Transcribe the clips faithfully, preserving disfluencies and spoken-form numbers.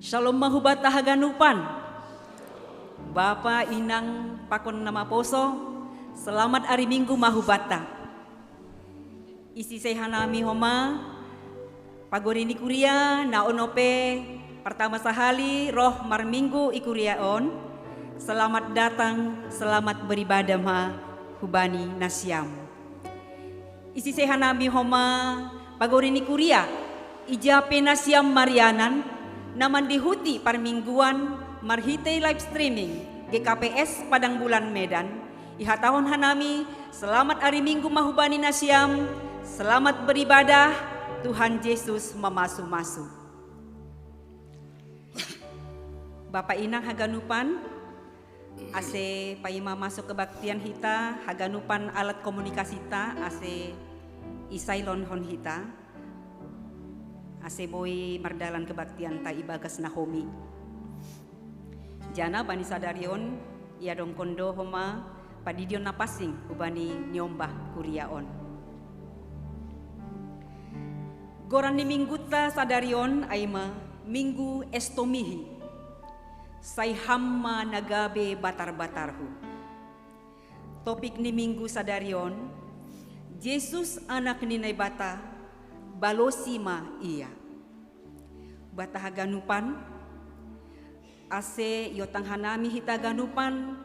Shalom ma hubata haganupan. Bapa, inang, pakon na maposo, selamat ari Minggu ma hubata. Isisei hanami homa, pagori ni kuria, na ono pe pertama sahali roh marminggu i kuria on, selamat datang, selamat beribadah ma hubani nasiam. Isisei hanami homa, pagori ni kuria, ija pe nasiam marianan, na mandihuti parmingguan marhitei live streaming G K P S Padang Bulan Medan, ihatahon hanami, selamat ari Minggu ma hubani nasiam, selamat beribadah, Tuhan Yesus mamasu-masu. Bapa, inang haganupan, ase paima masuk kebaktian hita, haganupan alat komunikasita ase isailonhon hita, ase boi mardalan kebaktianta ibagas na homi. Jana bani sadari on, iadongkon do homa padidion na pansing hubani niombah kuria on. Goran ni mingguta sadari on ai ma Minggu Estomihi. Sai ham ma na gabe batar-batarhu. Topik ni minggu sadari on, Jesus Anak ni Naibata, balosi ma Ia. Bapa haganupan, ase iotang hanami hita ganupan,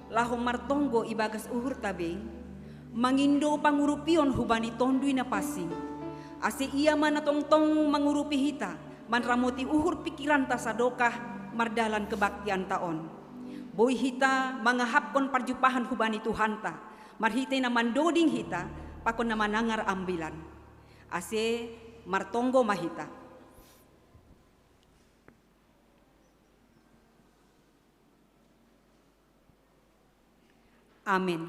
laho martonggo ibagas uhurta be, mangindo pangurupion hubani Tonduy Na Pansing, ase Ia ma na tongtong mangurupi hita, manramoti uhur pikiranta sadokah mardalan kebaktianta on. Boi hita mangahapkon parjumpahan hubani Tuhanta, marhitei na mandoding hita, pakon na manangar ambilan. Ase martonggo ma hita. Amen.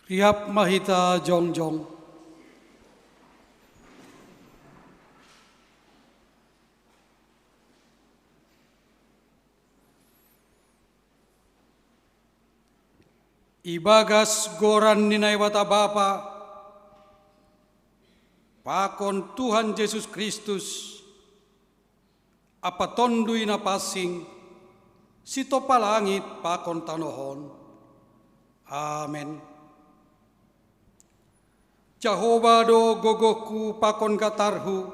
Riap ma hita jongjong. Ibagas goran ni Naibata Bapa, pakon Tuhan Jesus Kristus, Ampa Tonduy Na Pansing, sitompa langit pakon tanoh on. Amen. Jahowa do gogohku pakon gatarhu,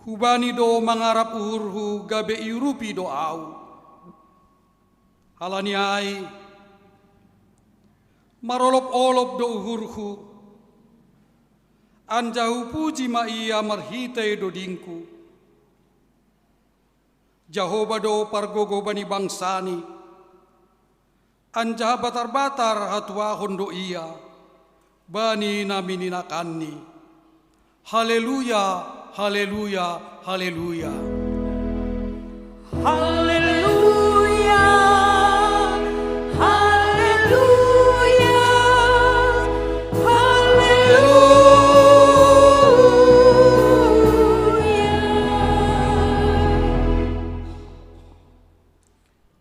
hubani do mangarap uhurhu gabe iurupi do ahu. Halani ai, marolop-olop do uhurhu, anjaha hupuji ma Ia marhitei dodingku. Jahowa do pargogoh bani bangsaNi, anjaha batar-batar hatuahon do Ia bani na mininakanNi. Haleluya, haleluya, haleluya. Haleluya, haleluya, haleluya.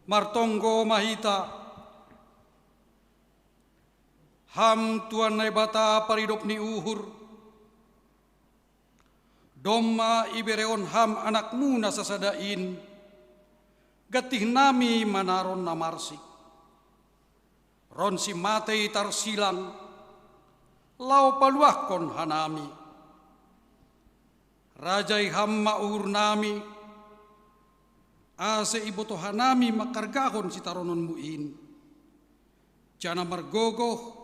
Martonggo ma hita. Ham Tuhan Naibata paridop ni uhur, domma iberehon Ham AnakMu na sasada in, gantih nami manaron na marsik. Ronsi matei tarsilang, laho paluahkon hanami. Rajai Ham ma uhur nami, ase ibotoh hanami mangkargahon sitarononMu in. Janah margogoh,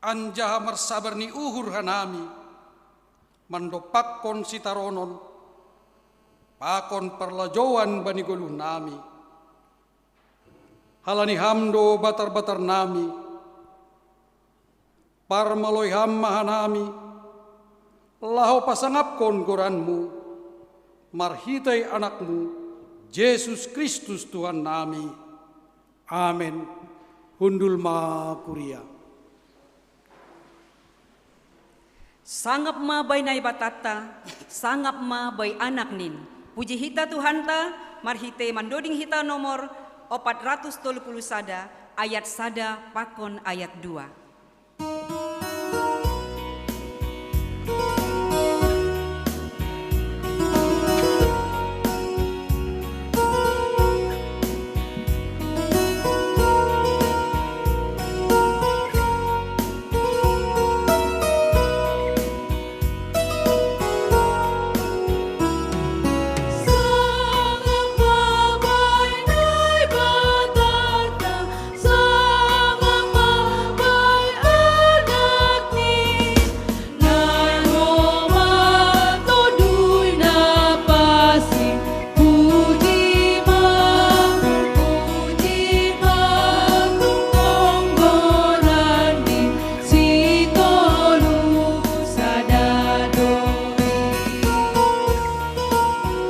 anjaha marsabar ni uhur hanami, mandompakkon sitaronon, pakon parlajouan bani goluhnami. Halani Ham do batar-batarnami, parmaloi Ham ma hanami, laho pasangapkon goranMu, marhitei AnakMu, Jesus Kristus Tuhannami. Amen. Hundul ma kuria. Sangap ma bai Naibatanta, sangap ma bai AnakNin. Puji hita Tuhanta, marhitei mandoding hita nomor opat ratus tolu puluh sada, Ayat sada pakon ayat dua.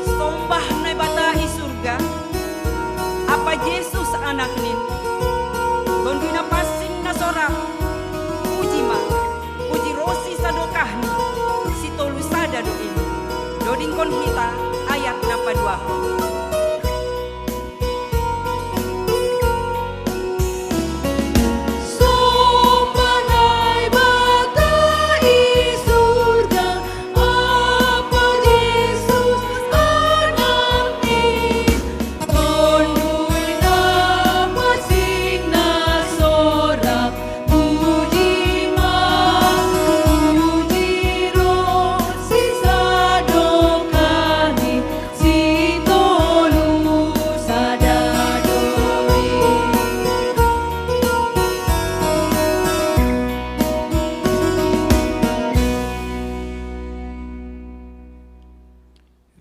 Sombah Naibata i surga, Apa Jesus Anaknin, Tonduy Na Pansing na so Rap, puji ma, puji ro si sadokahni, sitolu sada do in. Dodingkon hita ayat na paduahon.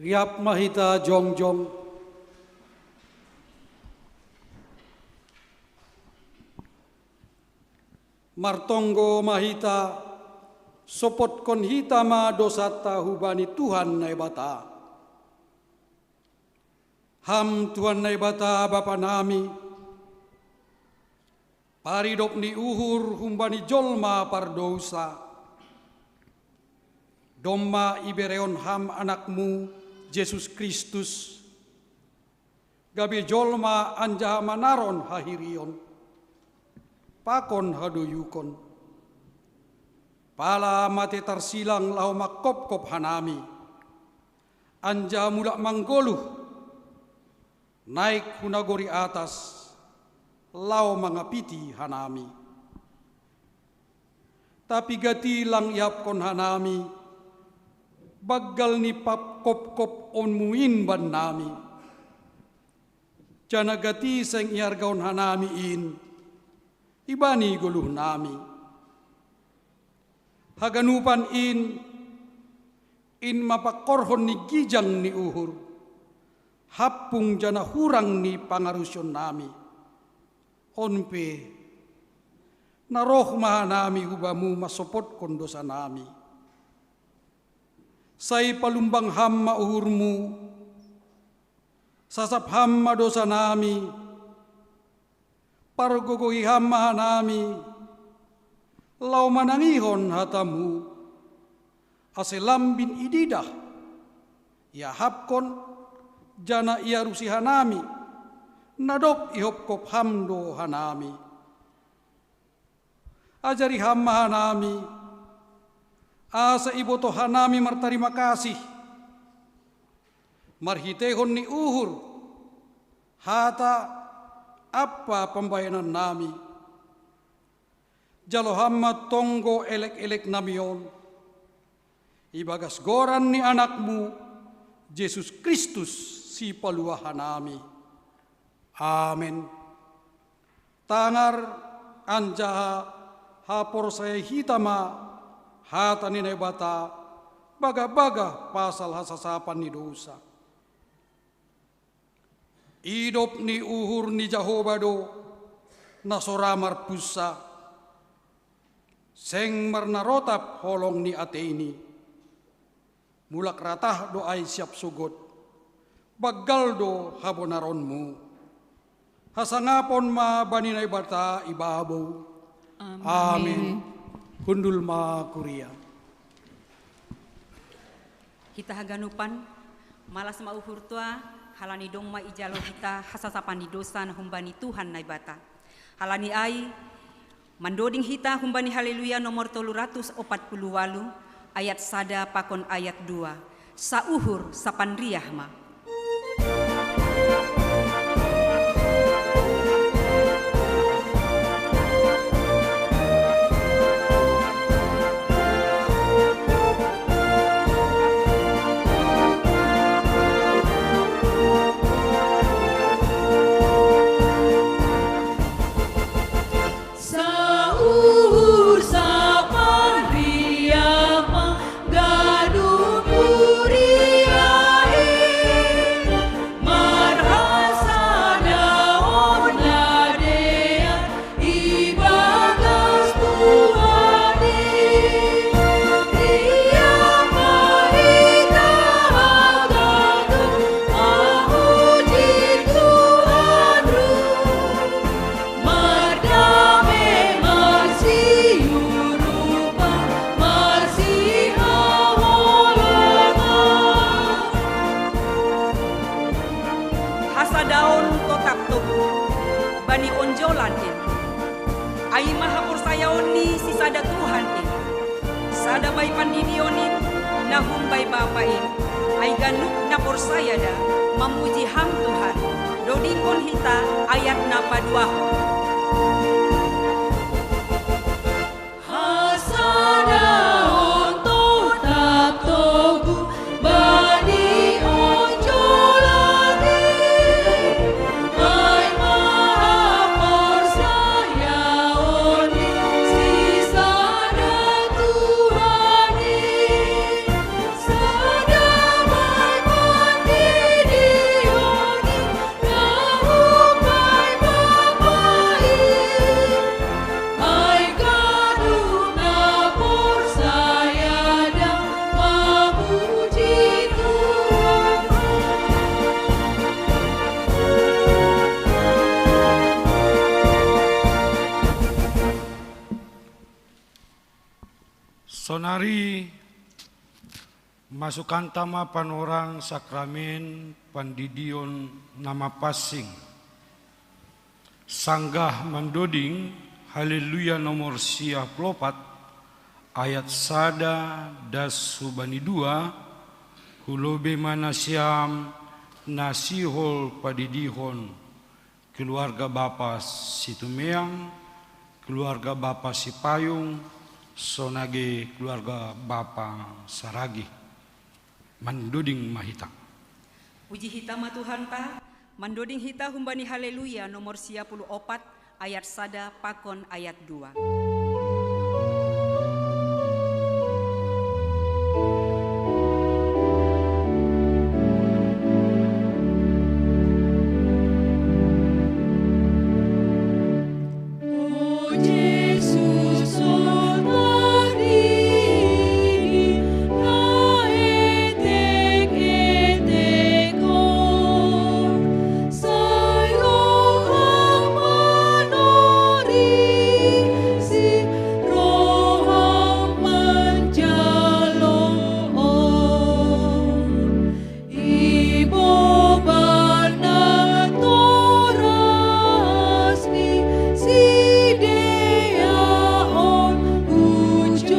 Riap ma hita jongjong. Martonggo ma hita, sopotkon hita ma dousanta hubani Tuhan Naibata. Ham Tuhan Naibata Bapa nami, paridop ni uhur humbani jolma pardousa, domma iberehon Ham Anakmu, Jesus Kristus, gabe jolma anjaha manaron hahirion pakon hadoyukon. Pala mate tarsilang laho mangkopkop hanami, anjaha mulak manggoluh, naik hu nagori atas, laho mangapiti hanami. Tapi gati lang ihaphon hanami banggal ni pangkopkoponmu in bannami. Janah gati seng ihargahon hanami in ibani goluhnami. Haganupan in, in ma pangkorhon ni gijang ni uhur, hampung janah hurang ni pangarusionnami. On pe, na roh ma hanami hu Bamu mansopotkon dousanami. Sai palumbang Ham ma uhurMu, sasap Ham ma dousanami, pargogohi Ham ma hanami, laho manangihon hataMu, ase lambin ididah, iahapkon, janah iarusi hanami, na dob ihopkop Ham do hanami. Ajari Ham ma hanami, ase ibotoh hanami martarima kasih, marhiteihon ni uhur, hata ampa pambahenannami. Jalo Ham ma tonggo elek-eleknami on, ibagas goran ni AnakMu, Jesus Kristus, Sipaluah hanami. Amen. Tangar anjaha haporsayai hita ma hata ni Naibata bagah-bagah pasal hasasapan ni dousa. Idop ni uhur ni Jahowa do na so ra marpunsa, seng marnarotap holong ni ateini. Mulak ratah do ai siap sogot, banggal do habonaronmu. Hasangapon ma bani Naibata i babou. Amen. Amen. Hundul ma kuria. Hita haganupan, malas ma uhurta, halani domma ijalo hita hasasapan ni dousa na humbani Tuhan Naibata. Halani ai, mandoding hita humbani Haleluya nomor tolu ratus opat puluh walu, ayat sada pakon ayat dua. Sauhur sapanriah ma. Sauhur sapanriah ma gadung kuria e, marhasada on ladea ibagas Tuhan e. Ia ma hita hagagat mamuji Tuhan ru. Mardame, marsiurupan, marsihaholongan. Hasadaon totap togu bani onjolan in. Ai ma haporsayaon ni sisada Tuhan in. Sada bai pandidion in, na humbai Bapa in, ai ganup na porsaya da mamuji Ham Tuhan. Dodingkon hita ayat na paduahon. Hasadaon totap togu bani onjolan in. Ai ma haporsayaon ni sisada Tuhan in. Sada bai pandidion in, na humbai Bapa in. Ai ganup na porsaya da mamuji Tuhan. Sonari masukanta ma panorang sakramen pandidion na mapansing. Sanggah mandoding Haleluya nomor sia pulu opat, ayat sada das hubani dua, hulobe ma nasiam na sihol padidihon keluarga Bapa Situmeang, keluarga Bapa Sipayung, sonai keluarga Bapa Saragih. Mandoding ma hita. Puji hita ma Tuhanta. Mandoding hita humbani Haleluya nomor sia pulu opat, ayat sada pakon ayat dua. Iboban na toras ni sidea on ujon,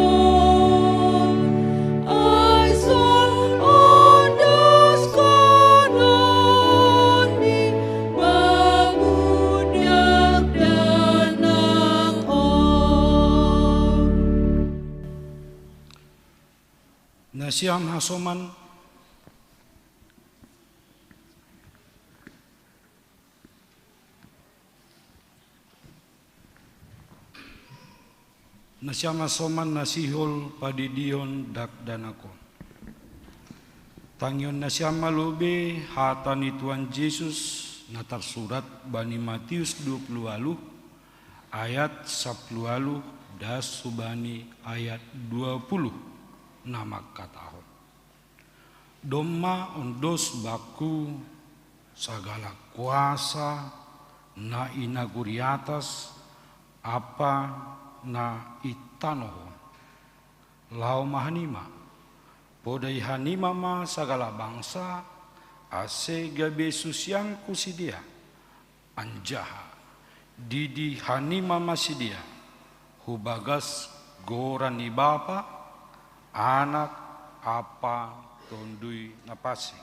ai sonondoskonon ni babudak danak on. Nasiam hasoman. Nasiam hasoman na sihol padidihon dakdanak on. Tangion nasiam ma lobei hata ni Tuhan Jesus na tarsurat bani Matius dua pulu walu, ayat sapulu walu das hubani ayat dua pulu, na mangkatahon: Domma ondos bangku sagala kuasa na i nagori atas ampa na i tanoh on. Laho ma hanima, podai hanima ma sagala bangsa, ase gabe susiangku sidea. Anjaha Didi hanima ma sidea, hu bagas goran ni Bapa, Anak, Ampa, Tonduy Napansing.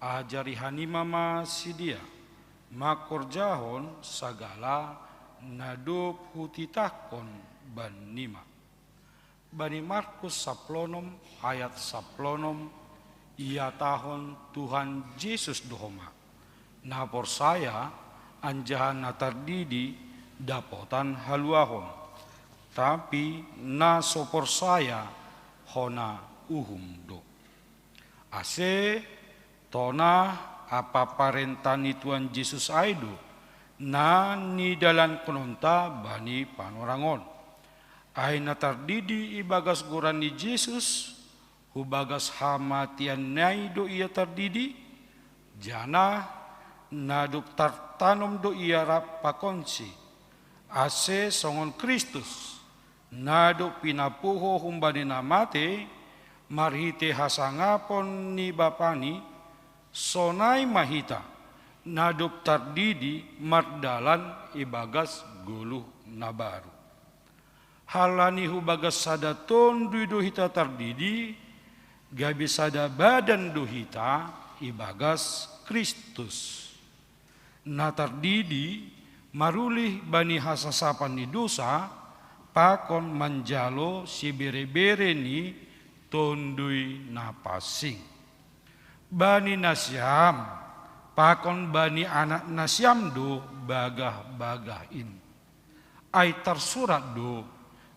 Ajari hanima ma sidea, mangkorjahon sagala na dob hutitahkon bannima. Bani Markus saplonom ayat saplonom, ihatahon Tuhan Jesus do homa: Na porsaya anjaha na tardidi dapotan haluahon, tapi na so porsaya hona uhum do. Ase tonah ampa parenta ni Tuhan Jesus ai do na nidalankononta bani panorang on. Ai na tardidi ibagas goran ni Jesus, hu bagas hamatean ai do ia tardidi, janah na dob tartanom do ia rap pakonsi, ase songon Kristus, na dob pinapuho humbani na matei marhitei hasangapon ni Bapani, sonai ma hita, na dob tardidi mardalan ibagas goluh na baru. Halani hu bagas sada Tonduy do hita tardidi, gabe sada badan do hita ibagas Kristus. Na tardidi marulih bani hasasapan ni dousa, pakon manjalo siberebere ni Tonduy Napansing. Bani nasiam, pakon bani anaknasiam do bagah-bagah in. Ai tarsurat do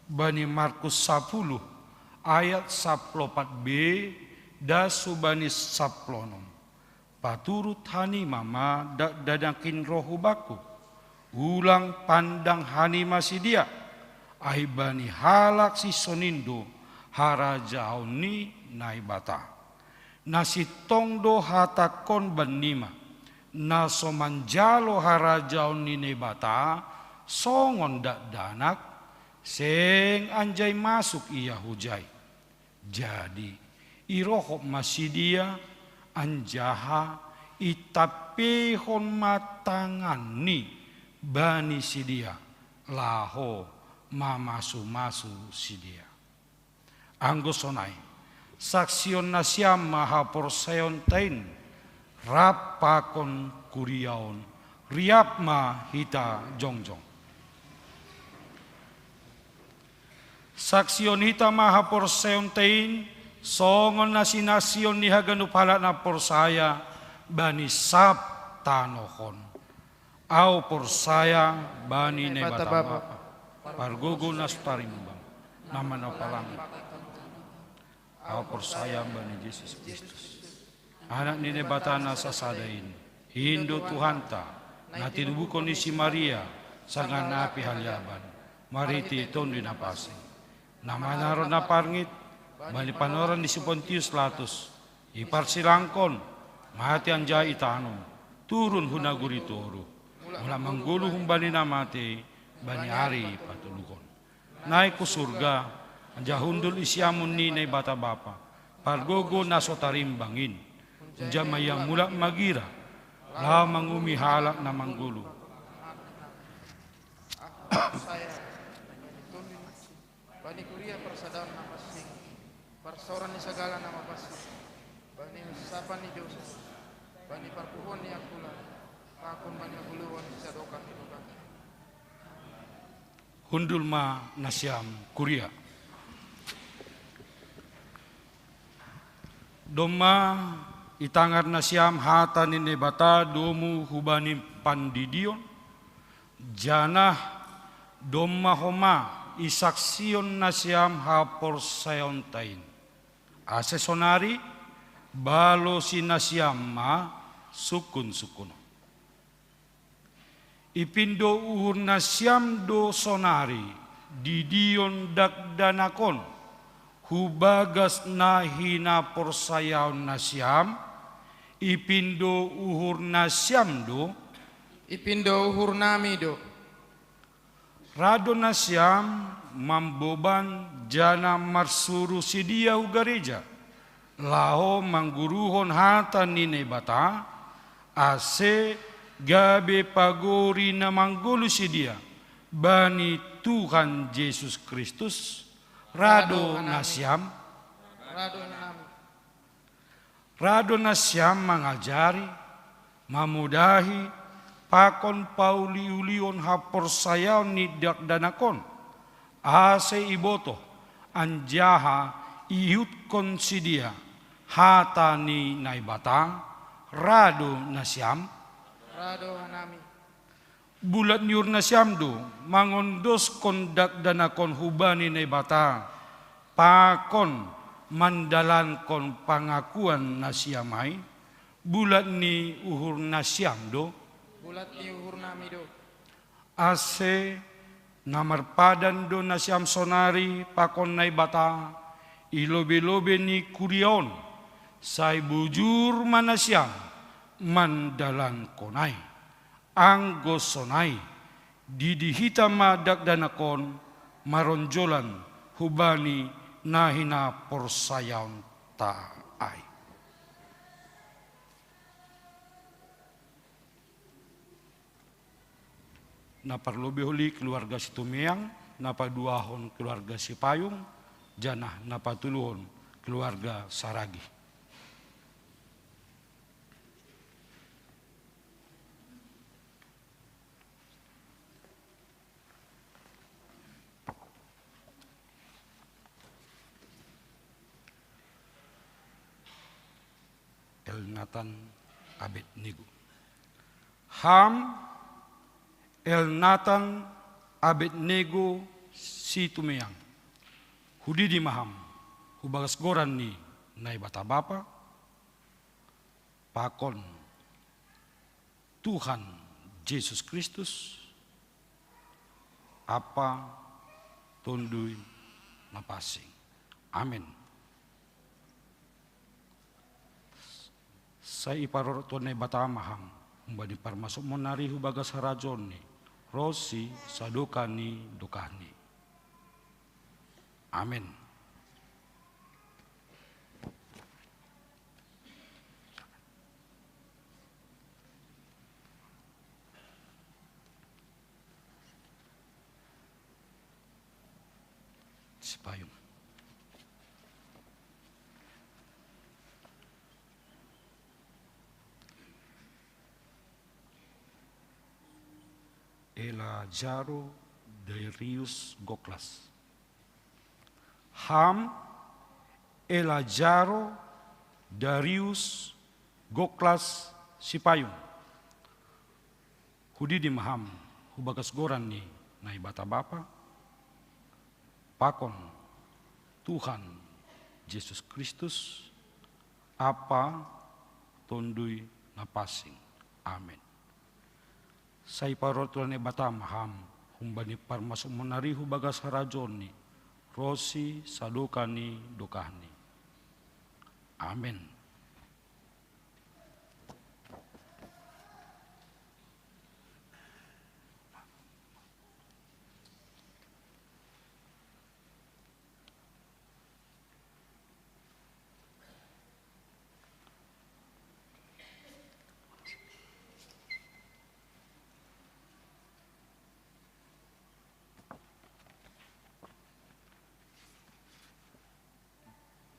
bani Markus sapuluh ayat saplopat b das hubani saplonom: Paturut hanima ma dakdanak in roh hu bakku, ulang pandang hanima sidea, ai bani halak sisonin do harajaon ni Naibata. Na sintong do hatangkon bannima, na so manjalo harajaon ni Naibata songon dakdanak, seng anjai masuk ia hujai. Jadi irohop ma sidea, anjaha itampeihon ma tanganni bani sidea, laho mamasu-masu sidea. Anggo sonai, saksion nasiam ma haporsayaonta in rap pakon kuria on. Riap ma hita jongjong. Saksion hita ma haporsayaonta in, songon na sinaksion ni haganup halak na porsaya bani sab tanoh on. Ahu porsaya bani Naibata Bapa, pargogo na so tarimbang, na manopa langit. Ahu porsaya bani Jesus Kristus, Anak ni Naibata na sasada in, in do Tuhanta, na tinubuhkon ni si Maria, sanggah na pihaliaban, marhitei Tonduy Napansing, na manaron na parngit bani panorang ni si Pontius Latus, iparsilangkon, mate anjaha itanom, turun hu nagori toruh, mulak manggoluh humbani na matei bani ari patoluhon. Naik hu surga, anjaha hundul di siamun ni Naibata Bapa, pargogo na so tarimbang in, hunjai ma ia mulak magira, laho manguhumi halak na manggoluh. Bani kuria parsadaon na pansing, parsaoran ni sagala na mapansing, bani hasasapan ni dousa, bani parpuhoon ni angkula, pakon bani hagoluhon sisadokah ni dokah. Hundul ma nasiam kuria. Domma itangar nasiam hata ni Naibata domu hubani pandidion, janah domma homa isaksihon nasiam haporsayaonta in. Ase sonari balosi nasiam ma sungkun-sungkunon. Ipindo uhur nasiam do sonari didion dakdanak on hu bagas na hinaporsayaon nasiam? Ipindo uhur nasiam do? Ipindo uhur nami do. Ra do nasiam mamboban janah marsuru sidea hu gareja, laho mangguruhon hata ni Naibata, ase Gabe pagori na manggolusi dia bani Tuhan Jesus Kristus, rado nasiam. Rado nami. Rado nasiam mangajari, mamudahi, pakon pauliulion haporsayaon ni dakdanakon, ase ibotoh anjaha iihutkon sidea hata ni Naibata, rado nasiam. Rado nami. Bulat ni uhur nasiam do mangondoskon dakdanakon hubani Naibata, pakon mandalankon pangakuan nasiam ai. Bulat ni uhur nasiam do. Bulat ni uhur nami do. Ase na marpadan do nasiam sonari pakon Naibata i lobei-lobei ni kuria on, sai bujur ma nasiam mandalankon ai. Anggo sonai, didi hita ma dakdanak on maronjolan hubani na hinaporsayaonta ai. Na parlobei holi keluarga Situmeang, na paduahon keluarga Sipayung, janah na patuluhon keluarga Saragi. Elnatan Abednego. Ham Elnatan Abednego Situmeang, hudidi ma ham hu bagas goran ni Naibata Bapa, pakon Tuhan Jesus Kristus, ampa Tonduy Na Pansing. Amen. Sai iparorot Tuhan Naibata ma ham humbani parmasukmon nari hu bagas harajaonNi, ronsi sadokah ni dokahNi. Amen. Sipayung. Elajaro Darius Goklas. Ham Elajaro Darius Goklas Sipayung, hudidi ma ham hu bagas goran ni Naibata Bapa, pakon Tuhan Jesus Kristus, ampa Tonduy Na Pansing. Amen. Sai iparorot Tuhan Naibata ma ham humbani parmasukmon nari hu bagas harajaonNi, ronsi sadokah ni dokahNi. Amen.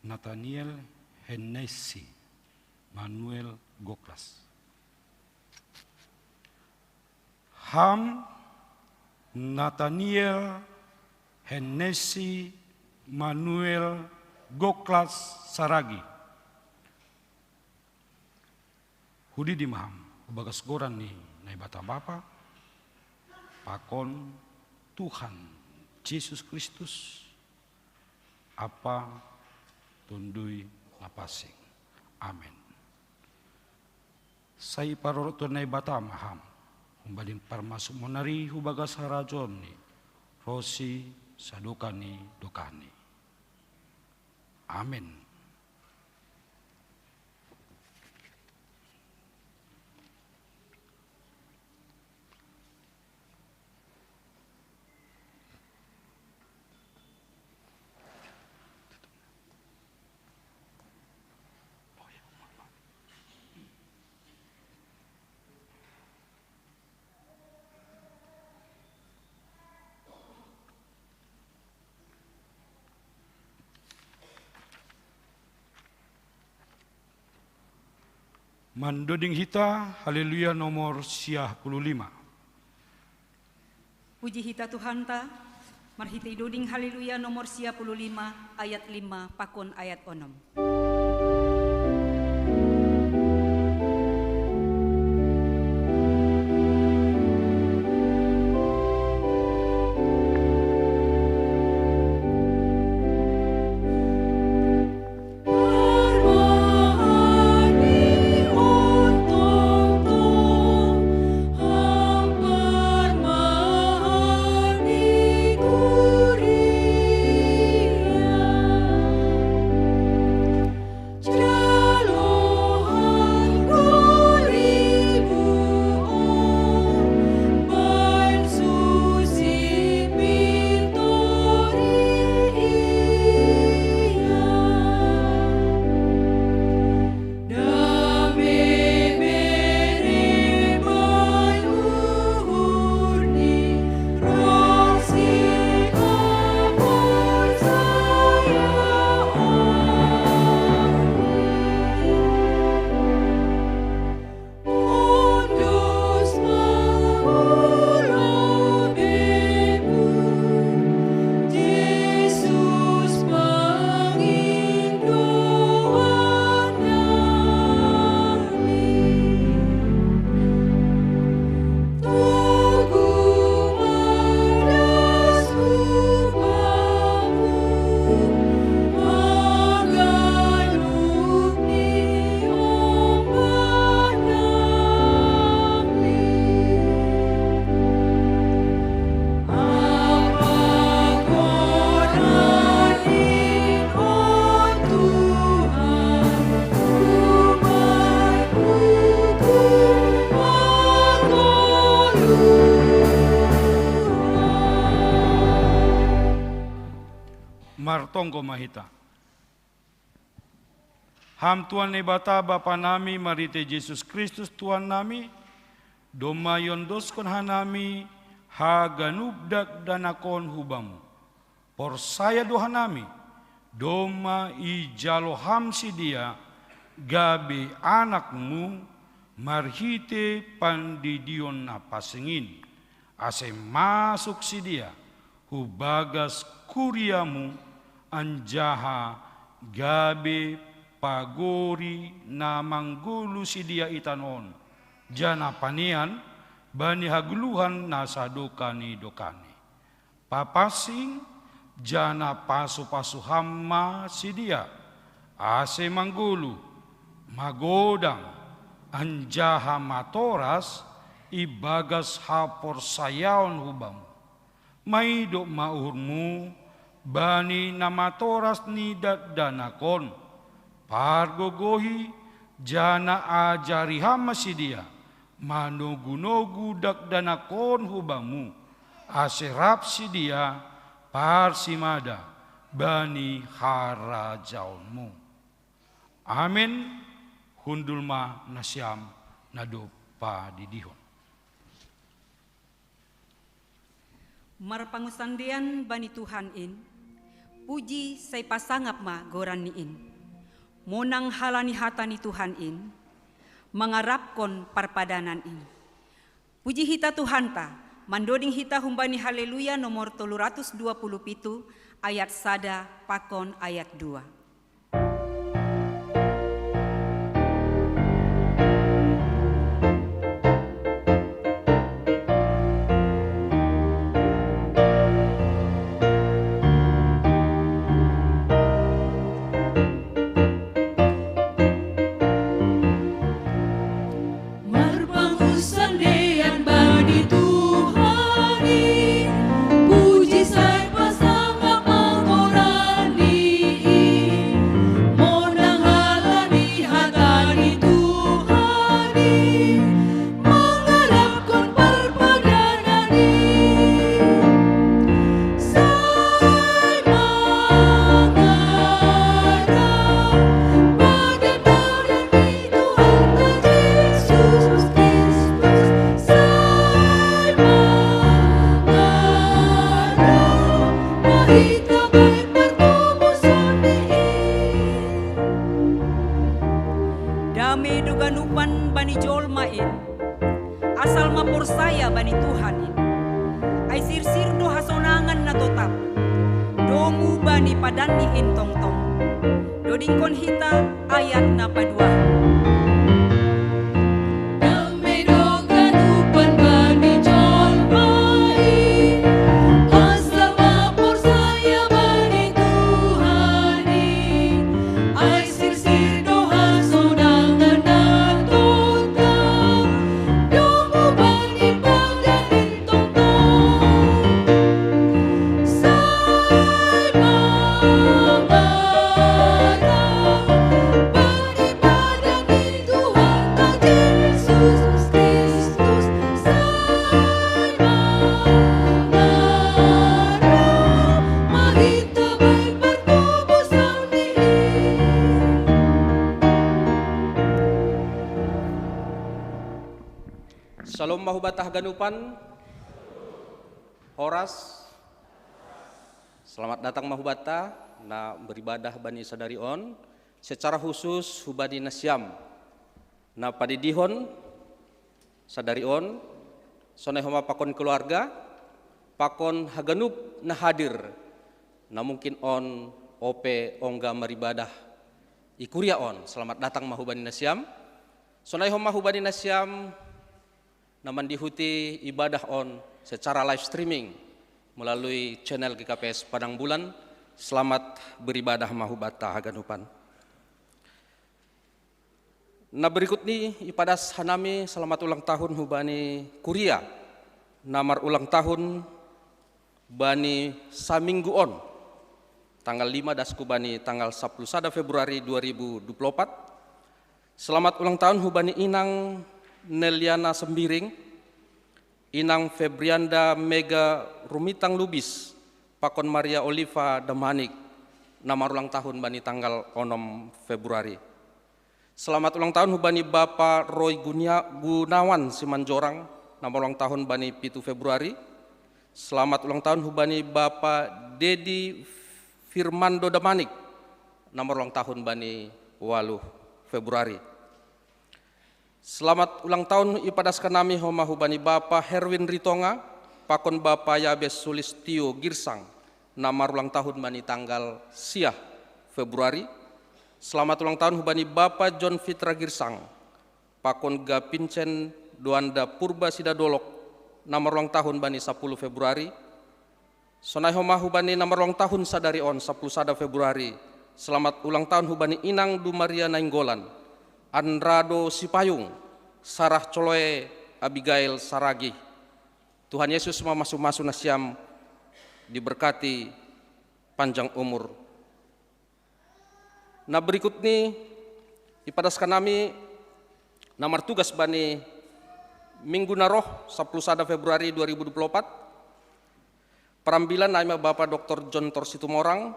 Nataniel Hennessy Manuel Goklas. Ham Nataniel Hennessy Manuel Goklas Saragi, hudidi ma ham hu bagas goran ni Naibata Bapa, pakon Tuhan Jesus Kristus, ampa Tonduy Na Pansing. Amen. Sai iparorot Tuhan Naibata ma ham humbani parmasukmon nari hu bagas harajaonNi, ronsi sadokah ni dokahNi. Amen. Mandoding hita Haleluya nomor siah puluh lima. Puji hita Tuhanta, marhitei doding Haleluya nomor siah puluh lima ayat lima pakon ayat onom. Martonggo ma hita. Ham Tuhan Naibata Bapa nami, marhitei Jesus Kristus Tuhan nami, domma iondoskon hanami haganup dakdanakon hu Bamu. Porsaya do hanami, domma ijalo Ham sidia gabe anakMu marhitei pandidion na pansing in, ase masuk sidia hu bagas kuriaMu anjaha gabe pagori na manggoluh sidia i tanoh on, janah panean bani hagoluhan na sadokah ni dokahni. Papansing janah pasu-pasu Ham ma sidia, ase manggoluh, magodang, anjaha matoras ibagas haporsayaon hu Bamu. Maidop ma uhurMu bani na matoras ni dakdanak on. Pargogohi janah ajari Ham ma sidia manogu-nogu dakdanak on hu Bamu, ase rap sidia parsimada bani harajaonMu. Amen. Hundul ma nasiam na dob padidihon. Marpangunsandean bani Tuhan in, puji sai pasangap ma goranNi in. Monang halani hata ni Tuhan in, mangarapkon parpadanan in. Puji hita Tuhanta, mandoding hita humbani Haleluya nomor tolu ratus dua puluh pitu ayat sada pakon ayat dua. Marpangunsandean bani Tuhan in, puji sai pasangap ma goranNi in. ni intongtong. Dodingkon hita ayat na padua. Shalom mahubata haganupan. Horas. Selamat datang mahubata na beribadah bani sadari on. Secara khusus hubani nasiam na padidihon sadari on, sonai homa pakon keluarga, pakon haganup na hadir, na mungkin on ope ongga maribadah i kuria on. Selamat datang mahubani nasiam. Sonai homa hubani nasiam na mandihuti ibadah on secara live streaming melalui channel G K P S Padang Bulan. Selamat beribadah mahubata haganupan. Na berikut ni ipadas hanami selamat ulang tahun hubani kuria na marulang tahun bani saminggu on, tanggal lima dasku bani tanggal sapuluh sada Februari dua ribu dua puluh opat. Selamat ulang tahun hubani inang Neliana Sembiring, inang Febrianda Mega Rumitang Lubis, pakon Maria Oliva Damanik, na marulang tahun bani tanggal onom Februari. Selamat ulang tahun hubani Bapa Roy Gunia-, Gunawan Simanjorang, na marulang tahun bani pitu Februari. Selamat ulang tahun hubani Bapa Dedi Firmando Damanik, na marulang tahun bani waluh Februari. Selamat ulang tahun ipadaskan nami homa hubani Bapa Herwin Ritonga, pakon Bapa Yabes Sulistio Girsang, na marulang tahun bani tanggal sia Februari. Selamat ulang tahun hubani Bapa John Fitra Girsang, pakon Gapincen Doanda Purba Sidadolok, na marulang tahun bani sapuluh Februari. Sonai homa hubani na marulang tahun sadari on, sapuluh sada Februari. Selamat ulang tahun hubani inang Du Maria Nainggolan, Andrado Sipayung, Sarah Coloe, Abigail Saragih. Tuhan Yesus mamasu-masu nasiam, diberkati, panjang umur. Na berikut ni ipadaskan nami na martugas bani minggu na roh, sapuluh sada Februari dua ribu dua puluh opat. Parambilan ai ma Bapa Doktor John Tor Situmorang,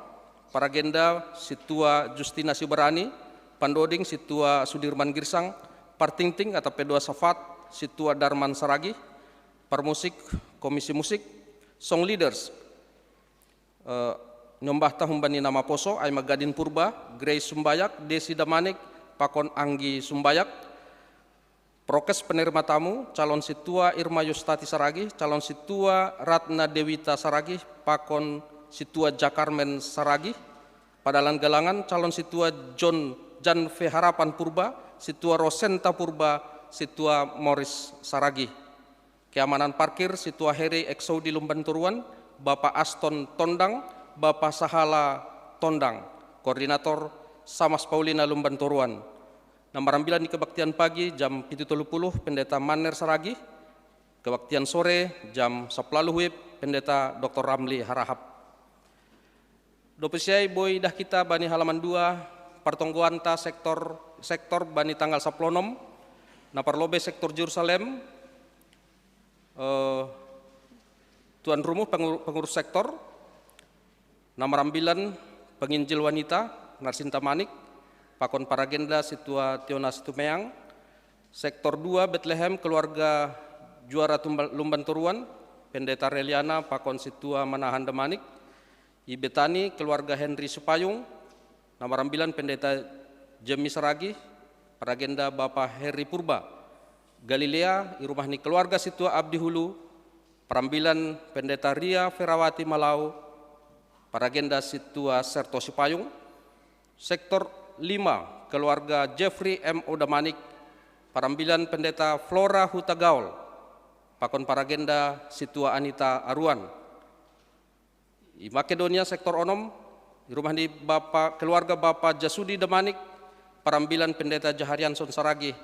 paragenda Situa Justina Sibarani, pandoding Situa Sudirman Girsang, partingting atau P dua Safat Situa Darman Saragih, parmusik, komisi musik, song leaders, eh, nyombahta humbani na maposo ai ma Gadin Purba, Grace Sumbayak, Desi Damanik, pakon Anggi Sumbayak. Prokes penerima tamu, calon Situa Irma Yustati Saragih, calon Situa Ratna Dewita Saragih, pakon Situa Jakarmen Saragih. Padalan galangan, calon Situa John Jan V Harapan Purba, Situa Rosenta Purba, Situa Morris Saragih. Keamanan parkir, Situa Heri Exaudi Lumban Toruan, Bapa Aston Tondang, Bapa Sahala Tondang. Koordinator, Samas Paulina Lumban Toruan. Na marambilan ni kebaktian pagi jam pitu tolu puluh, Pendeta Manner Saragih. Kebaktian sore jam sapuluh WIB, Pendeta Doktor Ramli Harahap. Dope siai boi dah kita bani halaman dua, partonggoanta sektor, sektor bani tanggal sapuluh onom, na parlobe sektor Jerusalem, eh, tuan rumuh pengur-, pengurus sektor, na marambilan penginjil wanita, Narsinta Manik, pakon paragenda Situa Tiona Situmeang, sektor dua Betlehem keluarga Juara Tumbal-, Lumban Toruan, Pendeta Reliana, pakon Situa Manahan Damanik, I Betani, keluarga Henry Supayung, na marambilan Pendeta Jemi Saragih, paragenda Bapa Heri Purba. Galilea, i rumah ni keluarga Situa Abdi Hulu, parambilan Pendeta Ria Ferawati Malau, Paragenda Situa Serto Sipayung. Sektor lima, keluarga Jeffrey M O Damanik, parambilan Pendeta Flora Hutagaol, pakon paragenda Situa Anita Aruan. I Makedonia sektor onom, i rumah ni Bapa, keluarga Bapa Jasudi Damanik, parambilan Pendeta Jaharian Sonsaragi,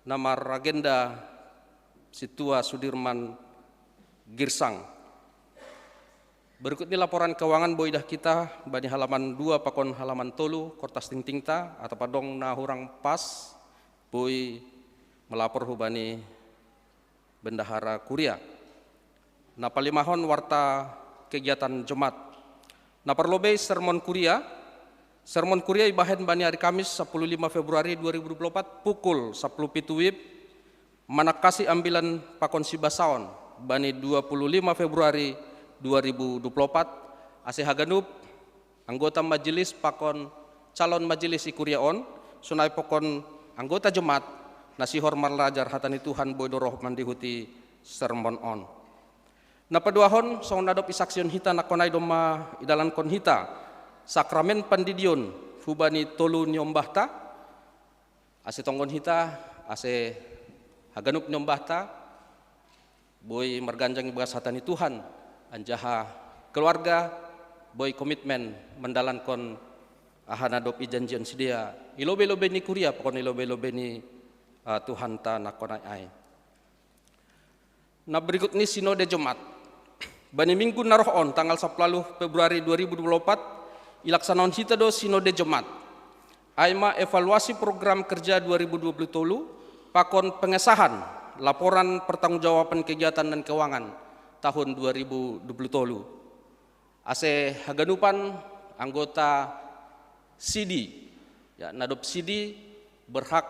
na maragenda Situa Sudirman Girsang. Berikut ni laporan keuangan boi idah kita bani halaman dua pakon halaman tolu kortas tingtingta, atau padong na hurang pas boi melapor hubani bendahara kuria. Na palimahon warta kegiatan Jemaat. Na parlobei sermon kuria. Sermon kuria ibahen bani hari Kamis sepuluh lima Februari dua ribu dua puluh empat pukul sepuluh pitu wib, manakasi ambilan pakon sibasaon bani dua puluh lima Februari dua ribu dua puluh empat, ase haganup anggota majelis pakon calon majelis i kuria on, sonai pakon anggota Jemaat, na sihor marlajar hata ni Tuhan boi do roh mandihuti sermon on. Na paduahon, songon na dob isaksihon hita nangkonai domma idalankon hita sakramen pandidion hubani tolu niombahta, ase tonggon hita, ase haganup niombahta boi marganjang ibagas hata ni Tuhan, anjaha keluarga boi komitmen mandalankon aha na dob ijanjion sidea i lobei-lobei ni kuria pakon i lobei-lobei ni, eh, Tuhanta nangkonai ai. Na berikut ni sinode Jemaat. Bani minggu na roh on tanggal sepuluh Februari dua ribu dua puluh empat, ilaksanahon hita do sinode Jemaat. Ai ma evaluasi program kerja dua ribu dua puluh tolu pakon pengesahan laporan pertanggungjawaban kegiatan dan keuangan tahun dua ribu dua puluh tolu. Ase haganupan anggota sidi, ya, na dob sidi berhak,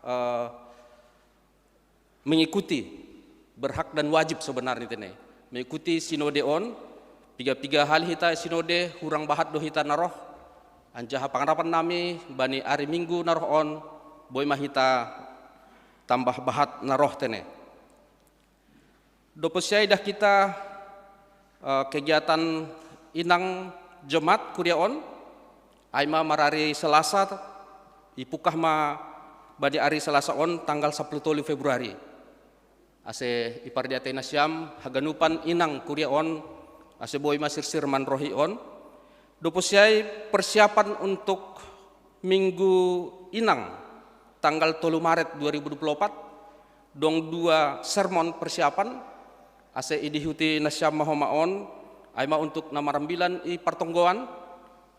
eh, mengikuti, berhak dan wajib sebenarnya tene, mengikuti sinode on. Piga-piga hali hita sinode, hurang bahat do hita na roh. Anjaha pangarapan nami bani ari minggu na roh on, boi ma hita tambah bahat na roh tene. Dob siai idah kita, eh, kegiatan inang Jemaat kuria on, ai ma marari Selasa, ipungkah ma bani ari Selasa on tanggal sepuluh tolu Februari. Ase ipardiatei nasiam haganupan inang kuria on, ase boi ma sirsir manrohi on. Dob siai persiapan untuk Minggu Inang tanggal tolu Maret dua ribu dua puluh empat, dong dua sermon persiapan, ase idihuti nasiam ma homa on, ai ma untuk na marambilan i partonggoan,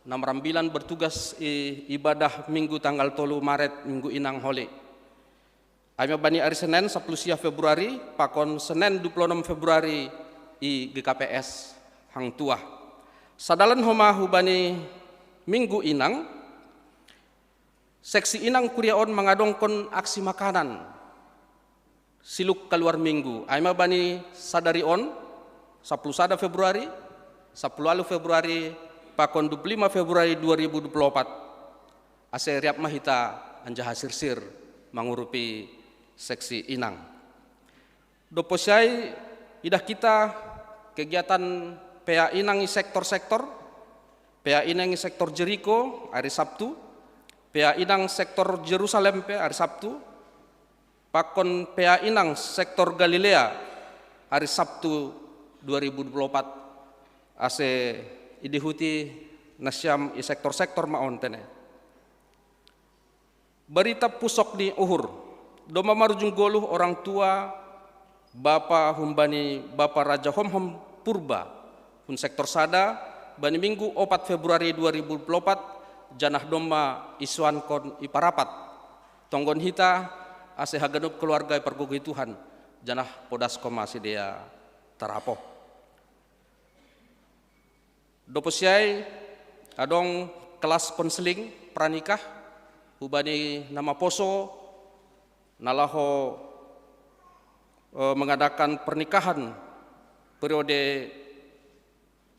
na marambilan bertugas i ibadah Minggu tanggal tolu Maret, Minggu Inang holi. Ai ma bani ari Senen sepuluh sia Februari, pakon Senen dua puluh enam Februari i G K P S Hang Tuah. Sadalan homa hubani Minggu Inang, seksi inang kuria on mangadongkon aksi makanan siluk kaluar minggu. Ai ma bani sadari on, sepuluh sada Februari, sepuluh ualu Februari, pakon dua puluh lima Februari dua ribu dua puluh empat. Ase riap ma hita anjaha sirsir mangurupi seksi inang. Dob siai idah kita kegiatan P A inang i sektor-sektor, P A inang i sektor Jeriko ari Sabtu, P A inang sektor Jerusalem pe ari Sabtu, pakon P A inang sektor Galilea ari Sabtu dua ribu dua puluh empat, ase idihuti nasiam i sektor-sektor ma on tene. Berita pusok ni uhur. Domma marujung goluh orang tua bapa humbani Bapa Raja Homhom Purba, hun sektor sada, bani Minggu opat Februari dua ribu dua puluh empat, janah domma isoankon i Parapat. Tonggon hita, ase haganup keluarga ipargogoi Tuhan, janah podaskon ma sidea tarapoh. Dob siai adong kelas konseling pranikah hubani na maposo, na laho, eh, mengadakan pernikahan periode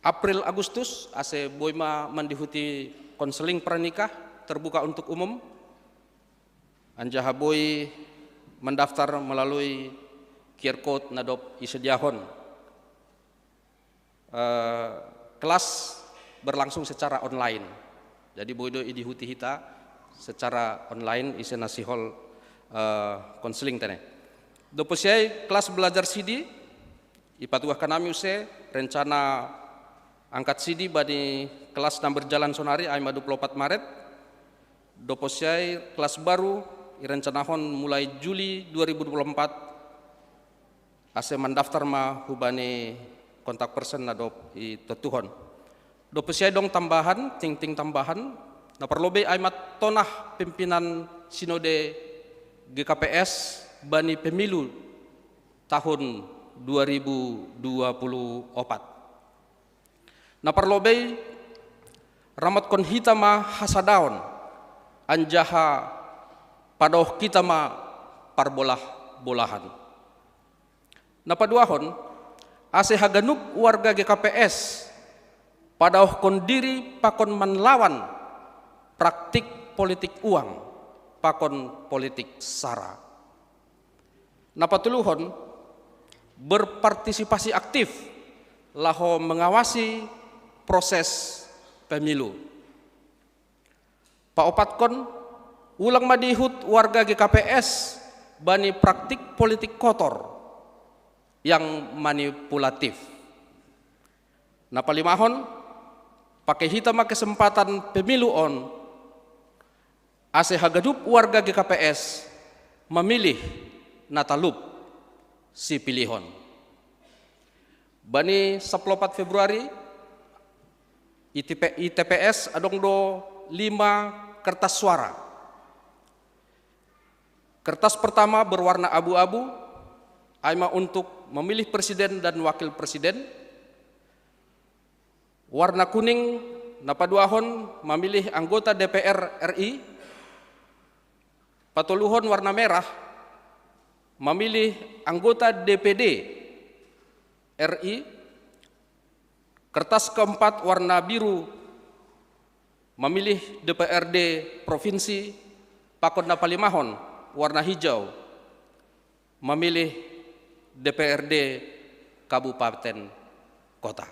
April Agustus, ase boi ma mandihuti konseling pranikah terbuka untuk umum. Anjaha boi mendaftar melalui Q R code na dob isediahon. Eh, kelas berlangsung secara online. Jadi boi do idihuti hita secara online ise na sihol eh, konseling tene. Dopo siai kelas belajar sidi, ipatuahkan nami use rencana angkat sidi bani kelas na berjalan sonari ai ma dua puluh empat Maret. Dopo siai kelas baru irencanahon mulai Juli dua ribu dua puluh empat ase mandaftar ma hubani kontak person na dob i totuhon. Dopo siai dong tambahan, tingting tambahan, na parlobei ai ma tonah pimpinan sinode G K P S bani pemilu tahun dua ribu dua puluh empat. Na parlobei, ramatkon hita ma hasadaon, anjaha padaoh hita ma parbolah-bolahan. Na paduahon, ase haganup warga G K P S padaohkon diri pakon manlawan praktik politik uang pakon politik sara. Na patoluhon, berpartisipasi aktif laho mengawasi proses pemilu. Paopatkon, ulang ma diihut warga G K P S bani praktik politik kotor yang manipulatif. Na palimahon, pake hita ma kesempatan pemilu on ase haganup warga G K P S mamilih na talup sipilihon. Bani saplopat Februari, i T P, i T P S adong do lima kertas suara. Kertas pertama berwarna abu-abu, ai ma untuk memilih presiden dan wakil presiden. Warna kuning na paduahon mamilih anggota D P R R I. Patoluhon warna merah mamilih anggota D P D R I. Kertas keempat warna biru mamilih D P R D provinsi, pakon na palimahon warna hijau mamilih D P R D kabupaten kota.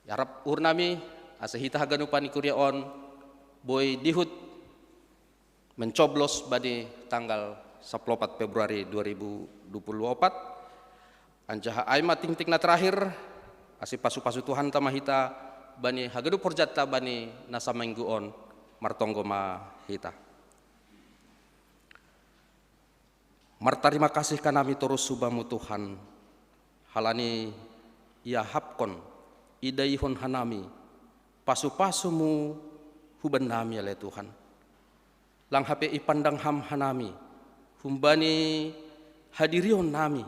Iarap uhur nami ase hita haganupan i kuria on boi dihut mencoblos bani tanggal saplopat Februari dua ribu dua puluh empat. Anjaha ai ma tingting na terakhir, ase pasu-pasu Tuhan ta ma hita bani haganup horjanta bani na saminggu on. Martonggo ma hita. Martarima kasih kanami torus hubamu Tuhan, halani iahapkon, idaihon hanami pasu-pasumu hubannami ale Tuhan. Lang hape ipandang ham hanami humbani hadirion nami,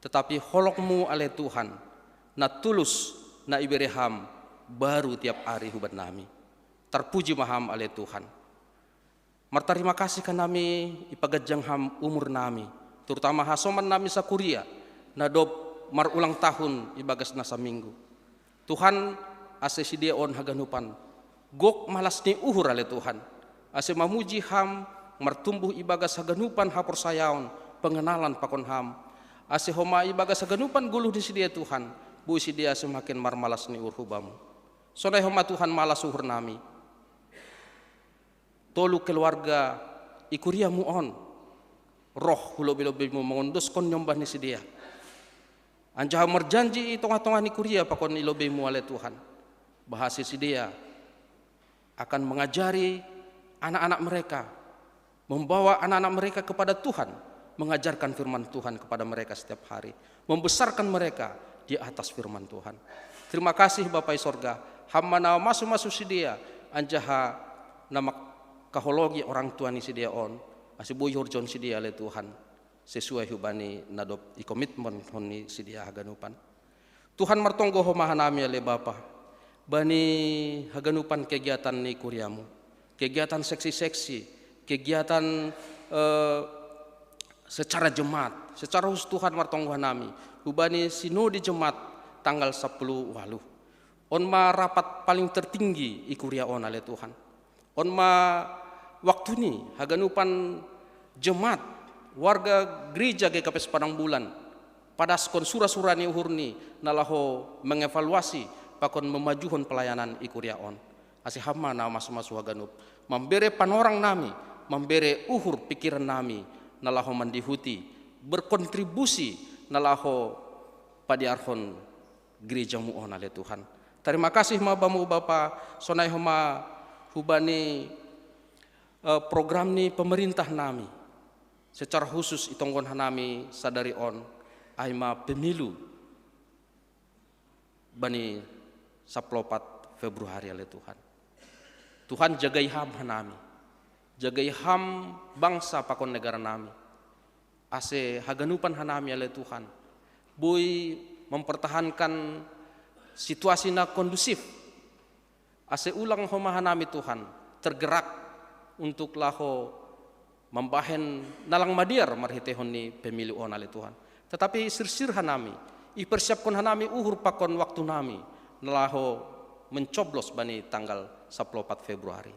tetapi holongmu ale Tuhan na tulus na ibere ham baru tiap ari hubannami. Tarpuji ma ham ale Tuhan. Martarima kasih kanami ipaganjang ham umur nami, terutama hasoman nami sakuria na dob marulang tahun ibagas na saminggu. Tuhan, ase sidea on haganupan gok malas ni uhur ale Tuhan, ase mamuji ham martumbuh ibagas haganupan haporsayaon, pengenalan pakon ham, ase homa ibagas haganupan goluh ni sidea Tuhan, boi sidea semakin marmalas ni uhur hubamu. Sonai homa Tuhan malas uhur nami. Tolu keluarga i kuriamu on roh hu lobei-lobeimu mangondoskon nyombah ni sidea. Anjaha marjanji i tongah-tongah ni kuria pakon i lobeimu ale Tuhan, bahasa sidea akan mengajari anak-anak mereka, membawa anak-anak mereka kepada Tuhan, mengajarkan firman Tuhan kepada mereka setiap hari, membesarkan mereka di atas firman Tuhan. Terima kasih Bapa i sorga, ham ma na masu-masu sidea, anjaha na mangkahologi orang tua ni sidea on, ase boi horjahon sidea ale Tuhan, sesuai hubani na dob ikomitmenhon ni sidea haganupan. Tuhan, martonggo homa hanami ale Bapa bani haganupan kegiatan ni kuriamu, kegiatan seksi-seksi, kegiatan eh, secara jemaat, secara khusus Tuhan martonggo hanami hubani sinode jemaat tanggal sapuluh waluh. On ma rapat paling tertinggi i kuria on ale Tuhan. On ma waktu ni haganupan jemaat, warga gereja G K P S Padang Bulan padaskon sura-sura ni uhurni na laho mengevaluasi, pakon mamajuhon palayanan i kuria on. Ase Ham ma na masu-masu haganup, mambere panorang nami, mambere uhur pikiran nami, na laho mandihuti, berkontribusi na laho padearhon gereja-Mu on ale Tuhan. Tarima kasih ma Bamu Bapa, sonai homa hubani eh, program ni pemerintah nami. Secara khusus itonggohon hanami sadari on, ai ma pemilu bani saplopat Februari ale Tuhan. Tuhan, jagai Ham hanami. Jagai Ham bangsa pakon negara nami. Ase haganupan hanami ale Tuhan, boi mempertahankan situasi na kondusif. Ase ulang homa hanami Tuhan tergerak untuk laho mambahen na lang madear marhiteihon ni pemilu on ale Tuhan. Tetapi sirsir hanami, ipersiapkon hanami uhur pakon waktu nami, na laho mencoblos bani tanggal saplopat Februari.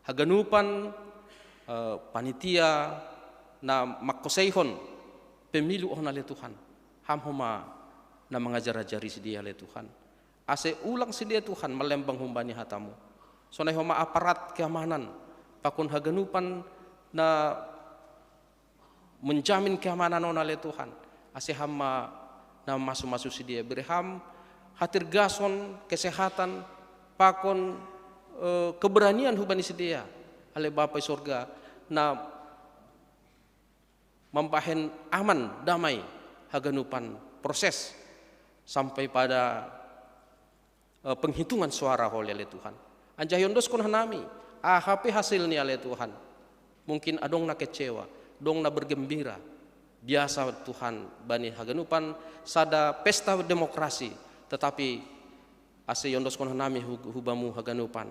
Haganupan eh, panitia na mangkoseihon pemilu on ale Tuhan, Ham homa na mangajar-ajari sidea ale Tuhan. Ase ulang sidea Tuhan malembang humbani hata-Mu. Sonai homa aparat keamanan, pakon haganupan na menjamin keamanan on ale Tuhan. Ase Ham ma na masu-masu sidea, bere Ham hatirgason, kesehatan, pakon eh, keberanian hubani sidea ale Bapa i sorga, na mambahen aman, damai haganupan proses sampai pada eh, penghitungan suara holi ale Tuhan. Anjaha iondoskon hanami, aha pe hasilni ale Tuhan, mungkin adong na kecewa, adong na bergembira. Biasa Tuhan bani haganupan sada pesta demokrasi, tetapi ase iondoskon hanami hu-, hu Bamu haganupan,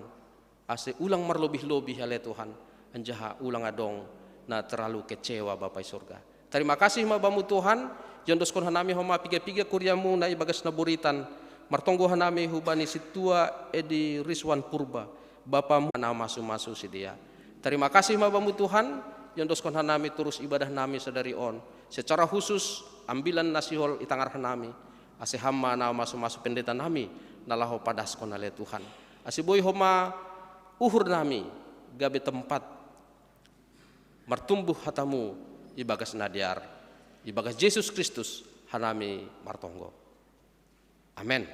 ase ulang marlobih-lobih ale Tuhan, anjaha ulang adong na terlalu kecewa Bapa i sorga. Tarima kasih ma Bamu Tuhan, iondoskon hanami homa piga-piga kuria-Mu na ibagas na buritan, martonggo hanami hubani Sintua Edi Rizwan Purba, Bapa-Mu na masu-masu sidea. Tarima kasih ma Bamu Tuhan, iondoskon hanami torus ibadah nami sadari on, secara khusus ambilan na sihol itangar hanami, ase Ham ma na masu-masu pendeta nami na laho padaskon ale Tuhan. Ase boi homa uhur nami gabe tempat martumbuh hata-Mu ibagas na dear. Ibagas Jesus Kristus hanami martonggo. Amen.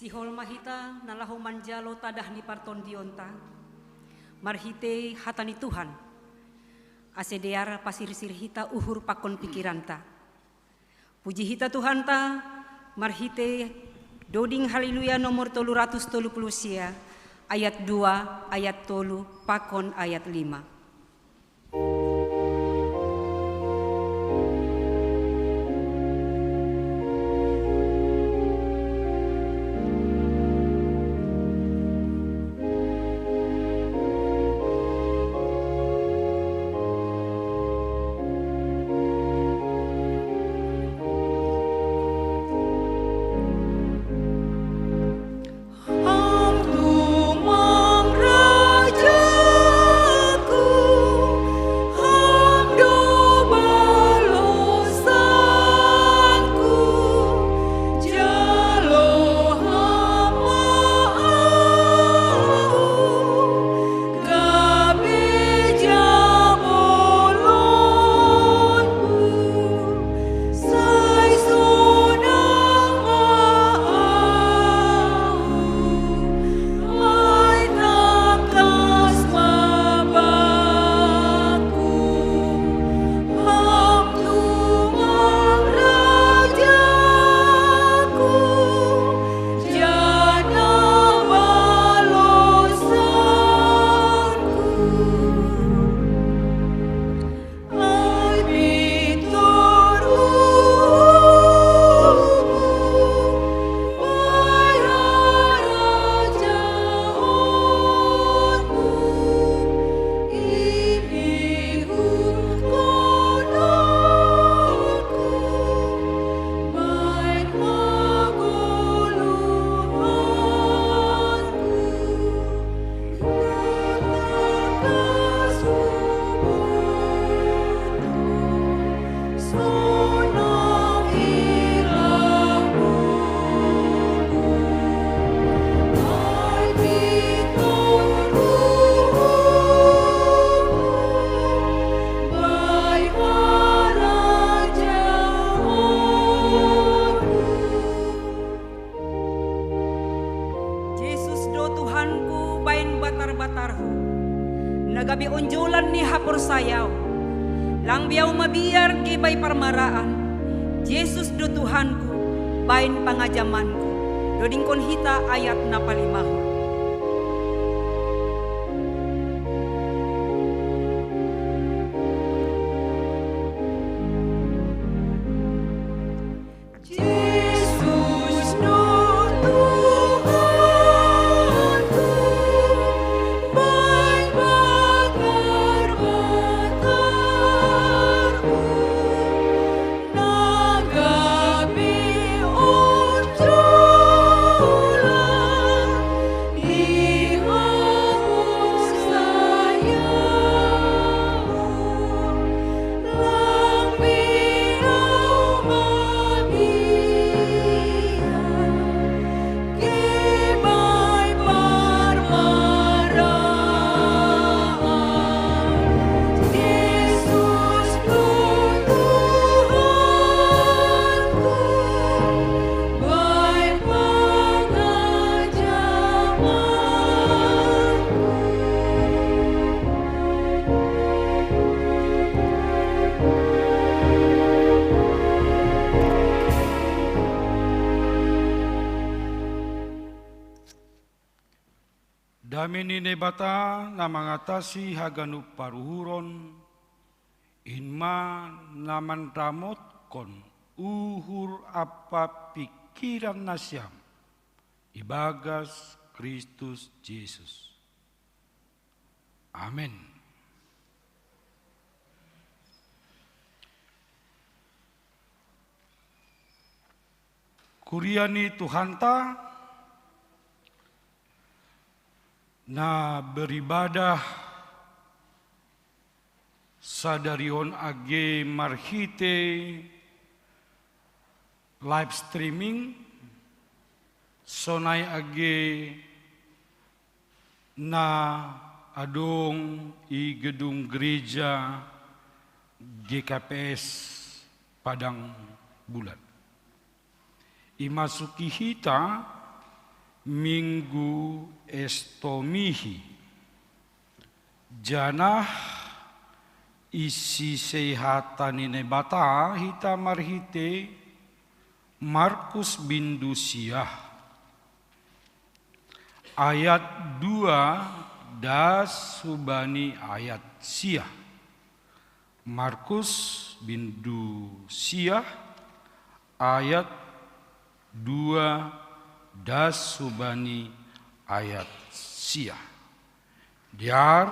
Sihol ma hita na laho manjalo tadah ni partondionta marhitei hata ni Tuhan, ase dear pasirsir hita uhur pakon pikiranta. Puji hita Tuhanta marhitei doding Haleluya nomor tolu ratus tolu puluh sia, ayat dua, ayat tolu pakon ayat lima. Onjolan ni haporsayaon. Lang be ahu mabiar ge bai parmaraan. Jesus do Tuhanku, baen pangajamanku. Dodingkon hita ayat na palimahon. Jesus no Tuhanku, baen bakar-bakarku, na gabe onjolan ni haporsayaon. Dame ni Naibata na mangatasi haganup paruhuron, in ma na manramotkon uhur ampa pingkiran nasiam ibagas Kristus Jesus. Amen. Kuria ni Tuhanta, na beribadah sadari on age marhite live streaming, sonai age na adong i gedung gereja G K P S Padang Bulan. Imasuki hita Minggu Estomihi. Janah isisehatan ni Naibata hita marhite Markus bindu sia, ayat dua das hubani ayat sia. Markus bindu sia, ayat dua das hubani ayat sia. Dear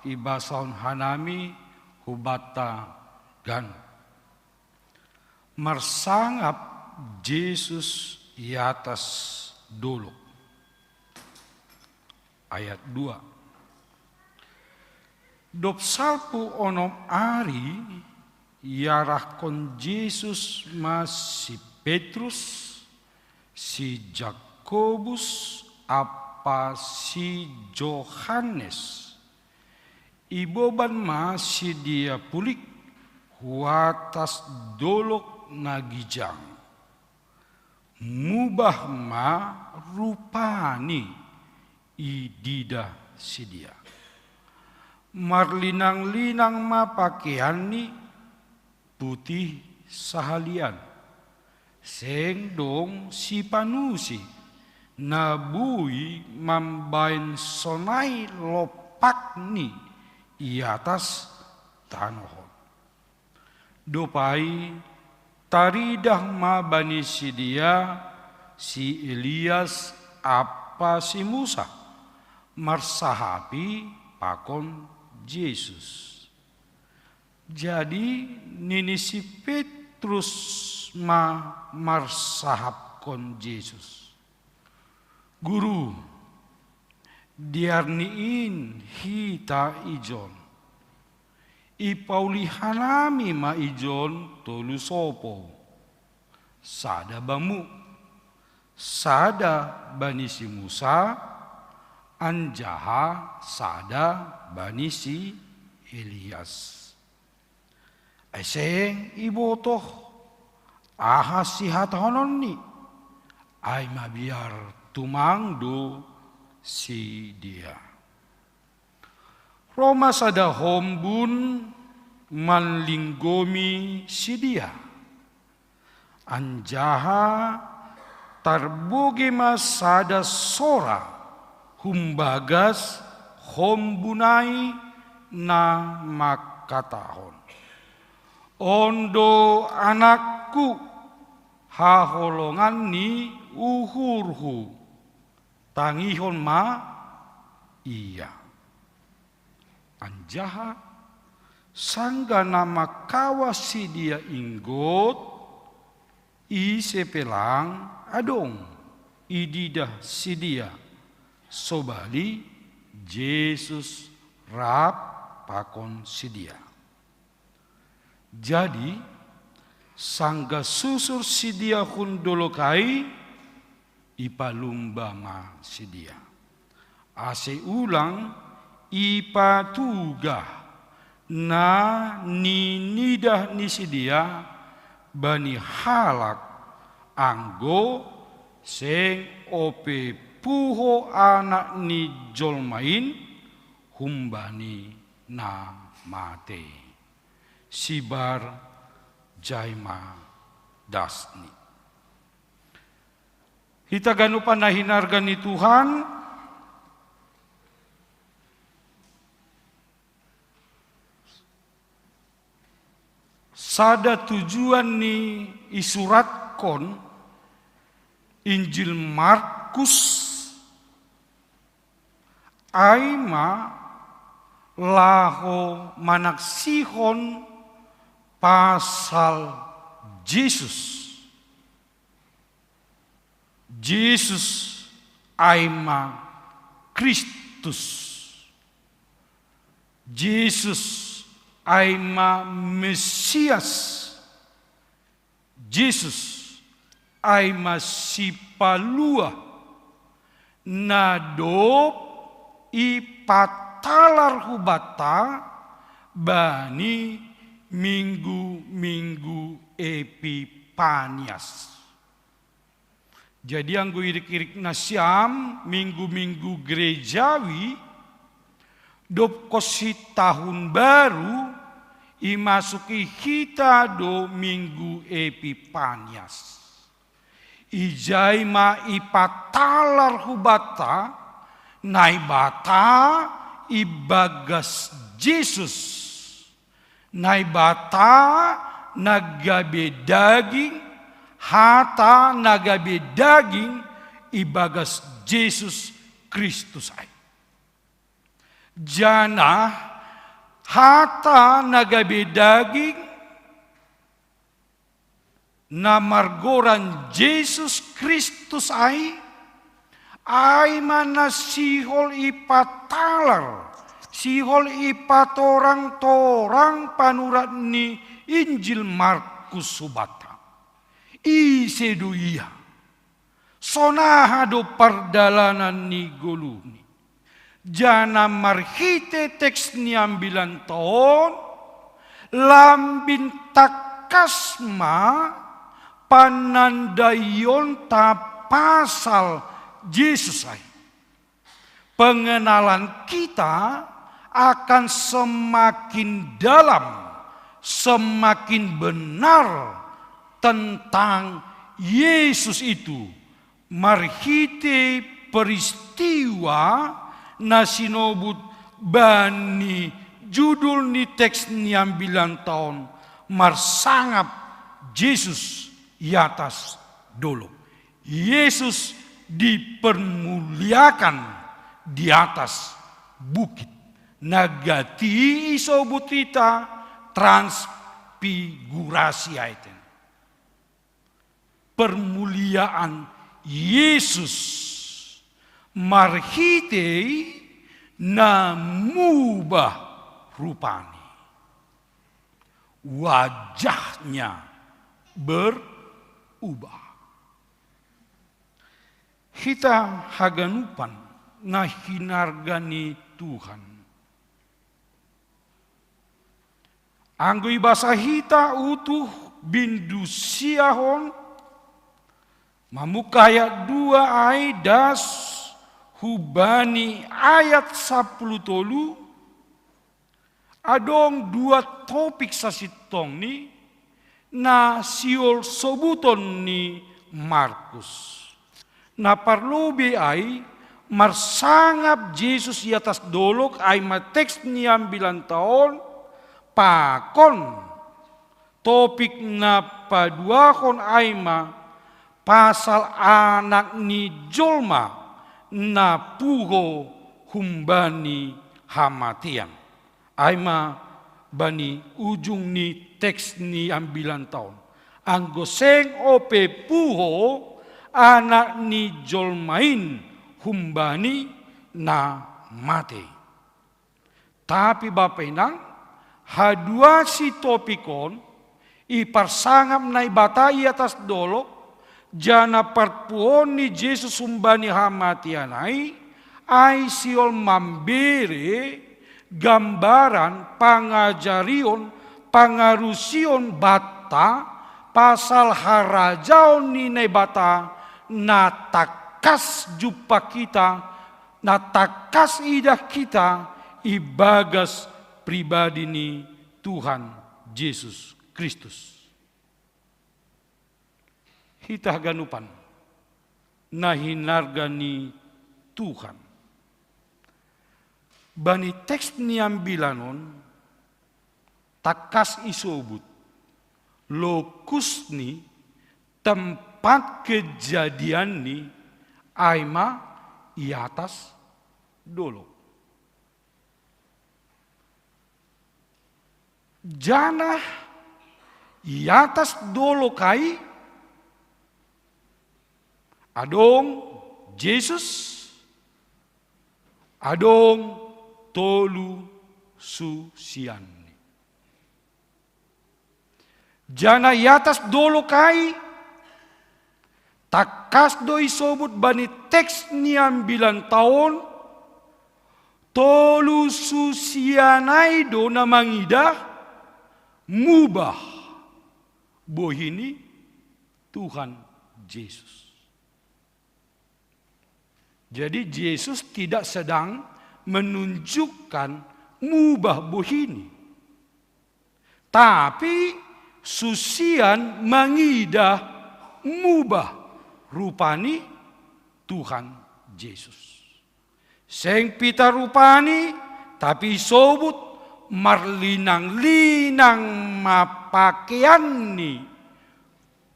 ibasahon hanami hubanta ganup. Marsangap Jesus i atas dolok. Ayat dua. Dob salpu onom ari iarahkon Jesus ma si Petrus, si Jakobus ampa si Johannes. Iboban ma sidea pulik hu atas dolok na gijang. Mubah ma rupani ididah sidea. Marlinang-linang ma pakeianni, putih sahalian. Seng dong sipanusi na boi mambaen sonai lompakni i atas tanoh on. Dob ai taridah ma bani sidea si Elias ampa si Musa marsahapi pakon Jesus. Jadi nini si Petrus ma marsahapkon Jesus: Guru, dearni in hita ijon. Ipauli hanami ma ijon tolu sopo, sada Bamu, sada bani si Musa, anjaha sada bani si Elias. Ai seng ibotoh aha sihatahononni, ai mabiar tumang do sidea. Ro ma sada hombun manlinggomi sidea. Anjaha tarbogei ma sada sora humbagas hombun ai na mangkatahon: On do Anakku, haholongan ni uhurhu, tangihon ma Ia. Anjaha sanggah na mangkawa sidea inggot, ise pe lang adong ididah sidea, sobali Jesus rap pakon sidea. Jadi, sanggah susur sidea hun dolog ai, ipalumba ma sidea, ase ulang ipatugah na ninidah ni sidea bani halak, anggo seng ope puho Anak ni jolma in humbani na matei. Sibar jai ma dasni. Hita ganupan na hinarga ni Tuhan, sada tujuan ni isuratkon Injil Markus ai ma laho manaksihon pasal Jesus. Jesus ai ma Kristus. Jesus ai ma Mesias. Jesus ai ma Sipalua, na dob ipatalar hubanta bani minggu-minggu Epipanias. Jadi anggo irik-irik nasiam, minggu-minggu gerejawi, dobkonsi tahun baru, imasuki hita do minggu Epipanias. Ijai ma ipatalar hubanta Naibata ibagas Jesus. Naibata na gabe daging, hata na gabe daging ibagas Jesus Kristus ai. Janah hata na gabe daging, na margoran Jesus Kristus ai, ai ma na sihol ipatalar, sihol ipatorang-torang panurat ni Injil Markus hubanta. Ise do Ia? Sonaha do pardalanan ni goluhni? Janah marhite teks ni ambilanta on, lambin tangkas ma panandaionta pasal Jesus ai. Pengenalan kita akan semakin dalam, semakin benar tentang Yesus itu, marhite peristiwa na sinobut bani judul ni teks ni ambilanta on, marsangap Jesus i atas dolok. Yesus dipermuliakan di atas bukit. Na gati isobut hita transfigurasi aiten. Permuliaan Yesus marhitei na mubah rupani. Wajahnya berubah. Hita haganupan na hinarga ni Tuhan. Anggo ibasa hita utuh bindu siahon, mamungka ayat dua ai das hubani ayat sapuluh tolu, Adong dua topik sasintongni na sihol sobuton ni Markus. Na parlobei ai, marsangap Jesus i atas dolok, ai ma teks ni ambilanta on, pakon topik na paduahon ai ma pasal Anak ni jolma na puho humbani hamatean. Ai ma bani ujung ni teks ni ambilanta on. Anggo seng ope puho Anak ni jolma in humbani na mate. Tapi Bapa Inang, haduasi topik on, iparsangap Naibata i atas dolok, janah parpuhoon ni Jesus humbani hamatean ai, ai sihol mambere gambaran pangajarion, pangarusion banta pasal harajaon ni Naibata na tangkas jumpang hita, na tangkas idah hita ibagas pribadi ni Tuhan Jesus Kristus. Hita haganupan na hinarga ni Tuhan. Bani teks ni ambilan on, tangkas isobut lokus ni tempat kejadian ni ai ma i atas dolok. Janah i atas dolok ai adong Jesus, adong tolu susianni. Janah i atas dolok ai, tangkas do isobut bani teks ni ambilanta on, tolu susian ai do na mangidah mubah bohi ni Tuhan Jesus. Jadi Jesus tidak sedang menunjukkan mubah bohi ni. Tapi susian mangidah mubah rupa ni Tuhan Jesus. Seng pita rupa ni, tapi isobut marlinang-linang ma pakean ni,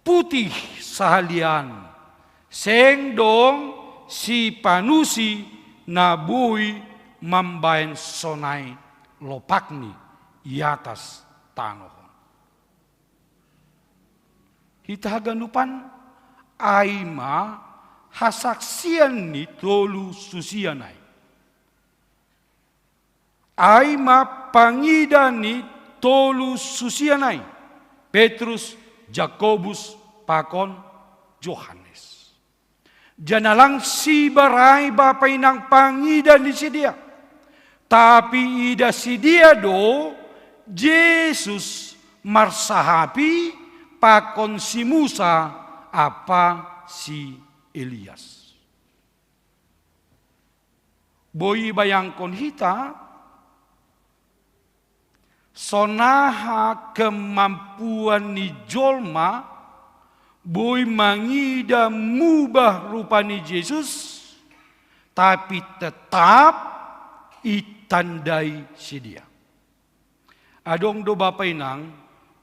putih sahalian, seng dong sipanusi na boi mambahen sonai lopakni i atas tanoh on. Hita haganupan, ai ma hasaksian ni tolu susian ai. Ai ma pangidah ni tolu susian ai, Petrus, Jakobus, pakon Johannes. Janah lang sibar ai Bapa Inang pangidah ni sidea. Tapi idah sidea do Jesus marsahapi pakon si Musa ampa si Elias. Boi ibayangkon hita, sonaha kemampuan ni jolma boi mangidah mubah rupa ni Jesus, tapi tetap itandai sidea. Adong do Bapa Inang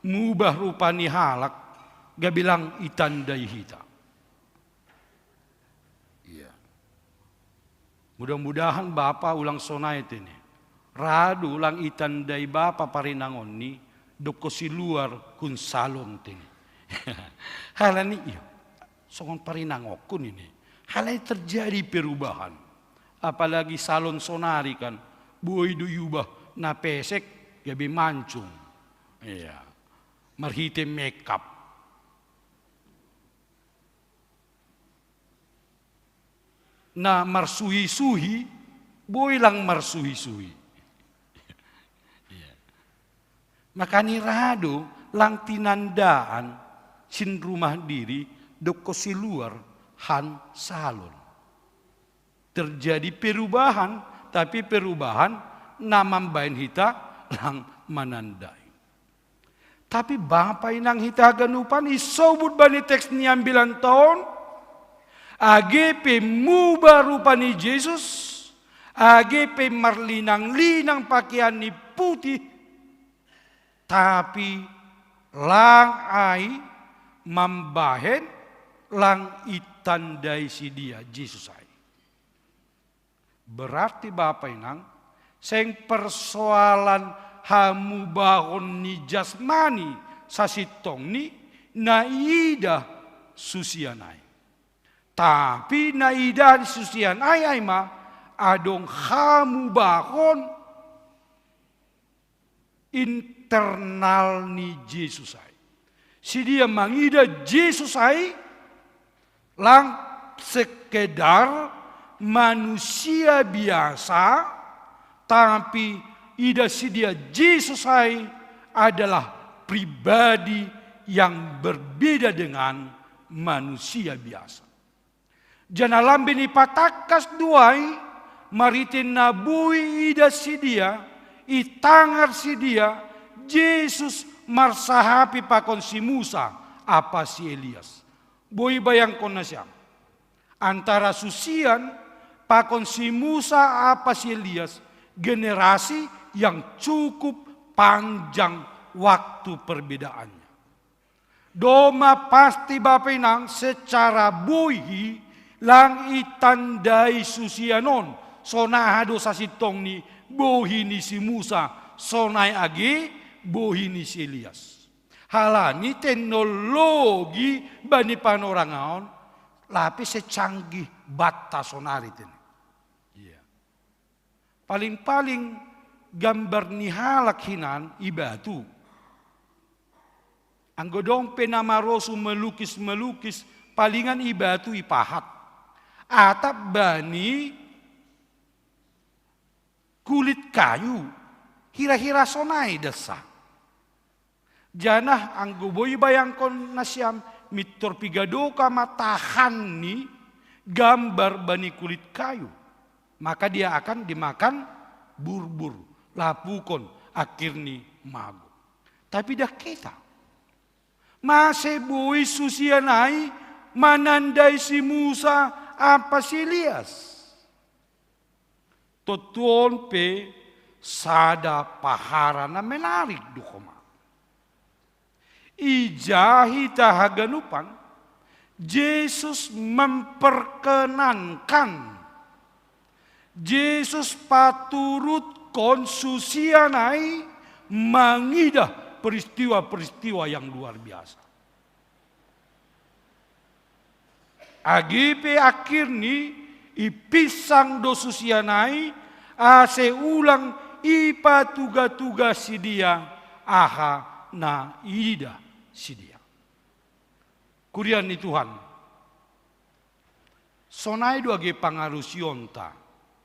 mubah rupa ni halak gabe lang itandai hita. Iya. Mudah-mudahan Bapa ulang sonai tene. Ra do lang itandai Bapa parinangonni, dokko siluar hun salon tene. Halani iya, songon parinangokku nini. Halai terjadi perubahan. Apalagi salon sonari kan, boi do iubah na pesek gabe mancung. Iya. Marhite makeup. Na marsuhi-suhi, boi lang marsuhi-suhi. Iya. Makani ra do lang tinandaan sin rumah diri dokko siluar han salon. Terjadi perubahan, tapi perubahan na mambahen hita lang manandai. Tapi Bapa inang hita haganupan, isobut bani teks ni ambilan taon, age pe muba rupa ni Jesus, age pe marlinang-linang pakean ni putih, tapi lang ai mambahen lang itandai sidia Jesus ai. Berarti Bapa inang, seng persoalan hamubahon ni jasmani sasintongni na iida susian ai. Tapi na iida susian ai ai ma adong hamubahon internal ni Jesus ai. Sidia mangida Jesus ai lang sekedar manusia biasa, tapi ida sidia Jesus ai adalah pribadi yang berbeda dengan manusia biasa. Janah lambin ipatangkas do ai, marhitei na boi ida sidia, itangar sidia, Jesus marsahapi pakon si Musa ampa si Elias. Boi bayangkon nasiam. Antara susian pakon si Musa ampa si Elias, generasi yang cukup panjang waktu perbedaannya. Domma pasti Bapa inang secara bohi lang itandai susian on, sonaha do sasintongni bohi ni si Musa, sonai age bohi ni si Elias. Halani teknologi bani panorangan on, lape secanggih banta sonari tene. Iya. Paling-paling gambar ni halak hinan i batu. Anggo dong pe na marosu melukis-melukis, palingan i batu ipahat. Atap bani kulit kayu, hira-hira sonai dessa. Janah anggo boi bayangkon nasiam, mintor piga doka ma tahanni gambar bani kulit kayu, maka dia akan dimakan burbur, lapukon, akhirni magou. Tapi dah kita. Mase boi susian ai manandai si Musa ampa si Elias. Tontu on pe sada pahara na menarik do homa. Ija hita haganupan, Jesus memperkenankan, Jesus paturutkon susian ai mangidah peristiwa-peristiwa yang luar biasa. Age pe akhirni ipinsang do susian ai, ase ulang ipatuga-tuga sidia aha na iida sidia. Kuria ni Tuhan, sonai do age pangarusionta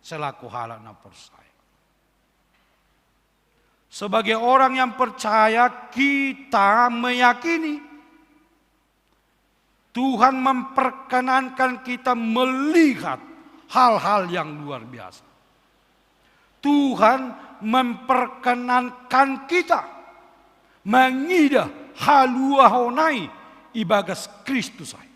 selaku halak na porsaya. Sebagai orang yang percaya, kita meyakini Tuhan memperkenankan kita melihat hal-hal yang luar biasa. Tuhan memperkenankan kita mangidah haluahon ai ibagas Kristus ai.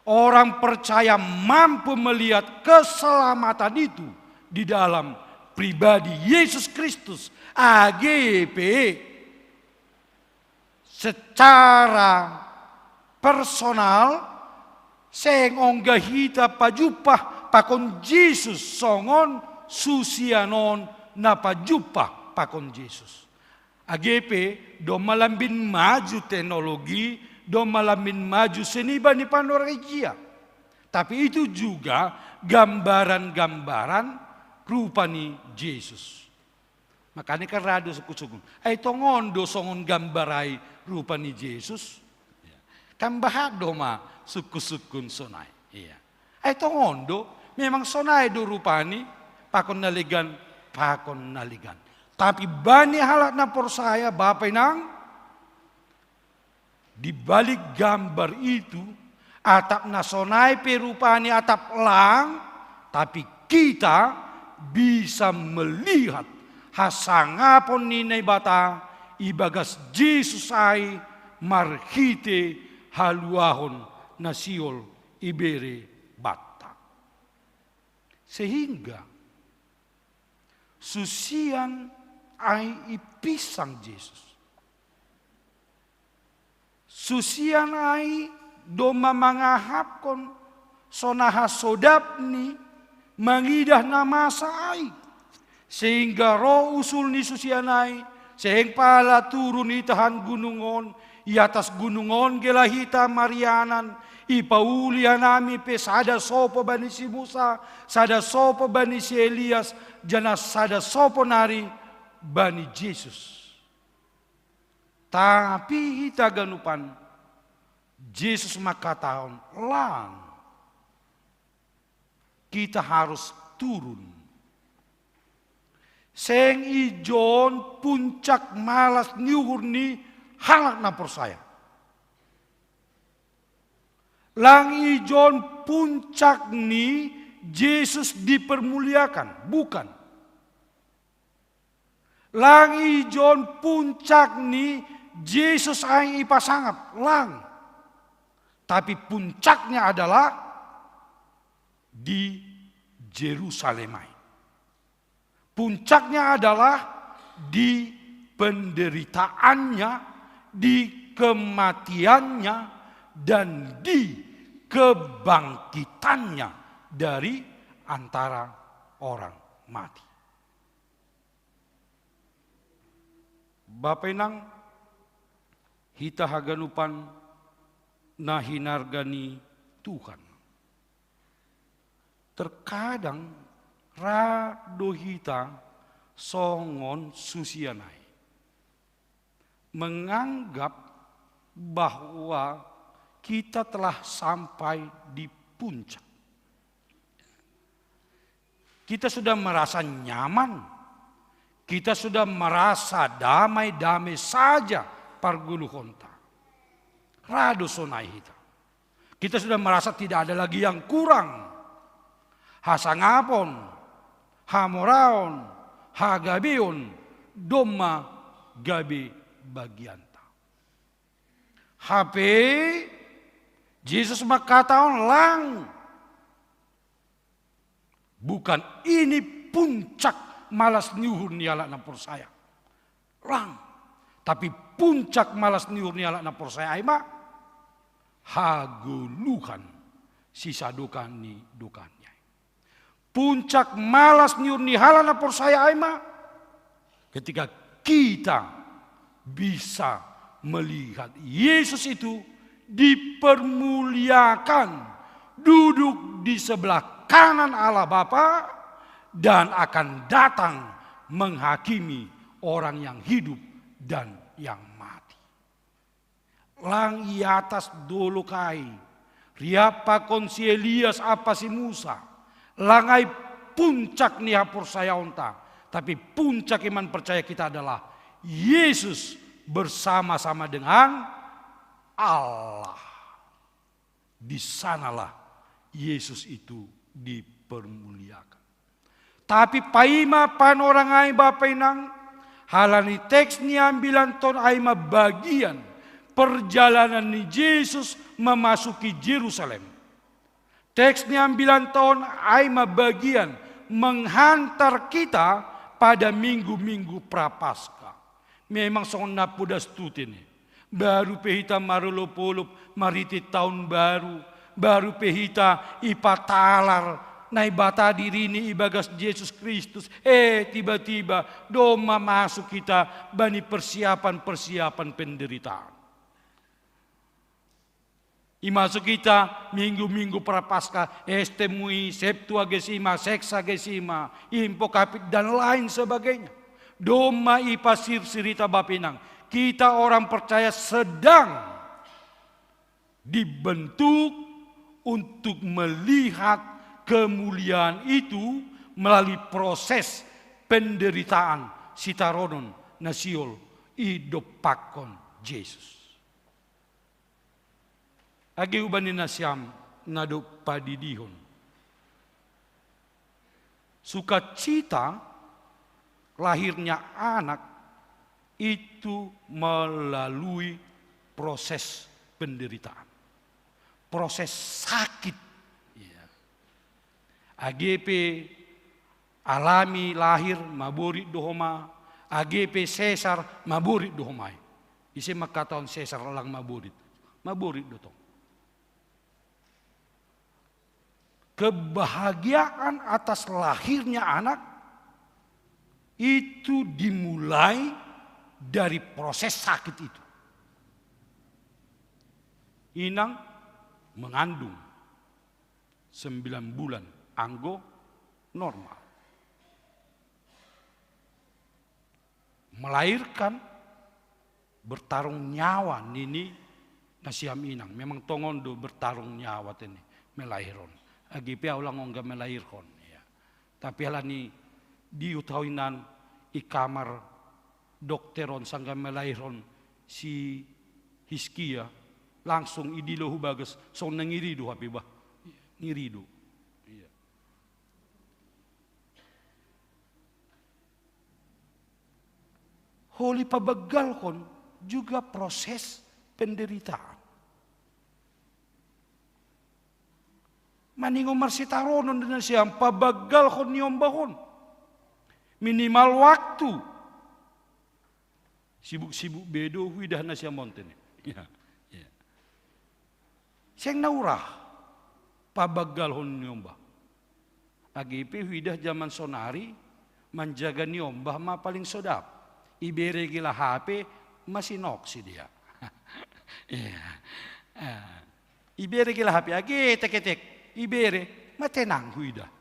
Orang percaya mampu melihat keselamatan itu di dalam pribadi Yesus Kristus. Age pe secara personal, seng ongga hita pajumpah pakon Jesus songon susian on na pajumpah pakon Jesus. Age pe domma lambin maju teknologi, domma lambin maju seni bani panorang ijia. Tapi itu juga gambaran-gambaran rupa ni Jesus. Makanya kan ra do sungkun-sungkun. Ai tongon do songon gambar ai rupa ni Jesus. Ya. Kan bahat do ma sungkun-sungkun sonai. Iya. Ai tongon do, memang sonai do rupani, pakon na legan, pakon na legan. Tapi bani halak na porsaya, Bapa inang, di balik gambar itu, atap na sonai pe rupani atap lang, tapi kita bisa melihat Hasangapon ni Naibata ibagas Jesus ai marhite haluahon na sihol ibere banta. Sehingga susian ai ipinsang Jesus. Susian ai domma mangahapkon so na hasodapni mangidah na masa ai. Sehingga ro usul ni susian ai, seng pala turun hita han gunung on, i atas gunung on gela hita marianan, ipauli hanami pe sada sopo bani si Musa, sada sopo bani si Elias, janah sada sopo nari bani Jesus. Tapi hita ganupan, Jesus mangkatahon, lang. Kita harus turun. Seng ijon puncak malas ni uhur ni halak na porsaya. Lang ijon puncak ni Jesus dipermuliakan, bukan. Lang ijon puncak ni Jesus ai ipasangap, lang. Tapi puncaknya adalah di Jerusalem ai. Puncaknya adalah di penderitaannya, di kematiannya, dan di kebangkitannya dari antara orang mati. Bapa inang, hita haganupan na hinarga ni Tuhan. Terkadang ra do hita songon susian ai, menganggap bahwa kita telah sampai di puncak. Kita sudah merasa nyaman. Kita sudah merasa damai-damai saja pargoluhonta. Ra do sonai hita. Kita sudah merasa tidak ada lagi yang kurang. Hasangapon, hamoraon, hagabeon, domma gabe bagianta. Hape Jesus mangkatahon, lang. Bukan ini puncak malas ni uhur ni halak na porsaya. Lang. Tapi puncak malas ni uhur ni halak na porsaya ai ma hagoluhan sisadokah ni dokahni ai. Puncak malas ni uhur ni halak na porsaya ai ma ketika kita bisa melihat Yesus itu dipermuliakan, duduk di sebelah kanan Allah Bapa, dan akan datang menghakimi orang yang hidup dan yang mati. Lang i atas dolok ai, riap pakon si Elias ampa si Musa, lang ai puncak ni haporsayaonta, tapi puncak iman percaya kita adalah Yesus bersama-sama dengan Allah. Di sanalah Yesus itu dipermuliakan. Tapi paima panorang ai, bapa inang, halani teks ni ambilan ton ai ma bagian perjalanan ni Jesus memasuki Jerusalem. Teks ni ambilan ton ai ma bagian menghantar kita pada minggu-minggu Prapaskah. Memang songon na podas tutu ni. Baru pe hita marolop-olop marhite taon baru, baru pe hita ipatalar Naibata dirini ibagas Jesus Kristus. Eh, tiba-tiba domma masuk hita bani persiapan-persiapan penderitaan. Imasuk hita minggu-minggu Prapaskah, Esta Mui, Septuagesima, Sexagesima, Impokapit, dan lain sebagainya. Domma ipasirsir hita, bapa inang, kita orang percaya sedang dibentuk untuk melihat kemuliaan itu melalui proses penderitaan sitaronon na sihol idompakkon Jesus. Age hubani nasiam na dob padidihon. Sukacita lahirnya anak itu melalui proses penderitaan, proses sakit. Ya. Age pe alami lahir maborit do homa, age pe sesar maborit do homa. Ise mangkatahon sesar lang maborit? Maborit do tong. Kebahagiaan atas lahirnya anak itu dimulai dari proses sakit itu. Inang mengandung sembilan bulan, anggo normal. Melahirkan, bertarung nyawa nini nasiam inang. Memang tongon do bertarung nyawa tene melahirhon. Age pe ahu lang ongga melahirhon. Ya. Tapi alani diut ahu inan i kamar dokter on sanggah melahirhon si Hiskia, langsung idilo hu bagas, songon na ngiri do hape bah. Ngiri do. Iya. Holi pabanggalhon juga proses penderitaan. Maningon marsitaronon do nasiam pabanggalhon niombah on. Minimal waktu. Sibuk-sibuk be do huidah nasiam on tene. Ya, ya. Seng na urah pabanggalhon niombah. Age pe huidah jaman sonari manjaga niombah ma paling sodap. Ibere gila hape ma sinok sidea. Iya. Ah. Ibere gila hape age etek-etek. Ibere ma tenang huidah.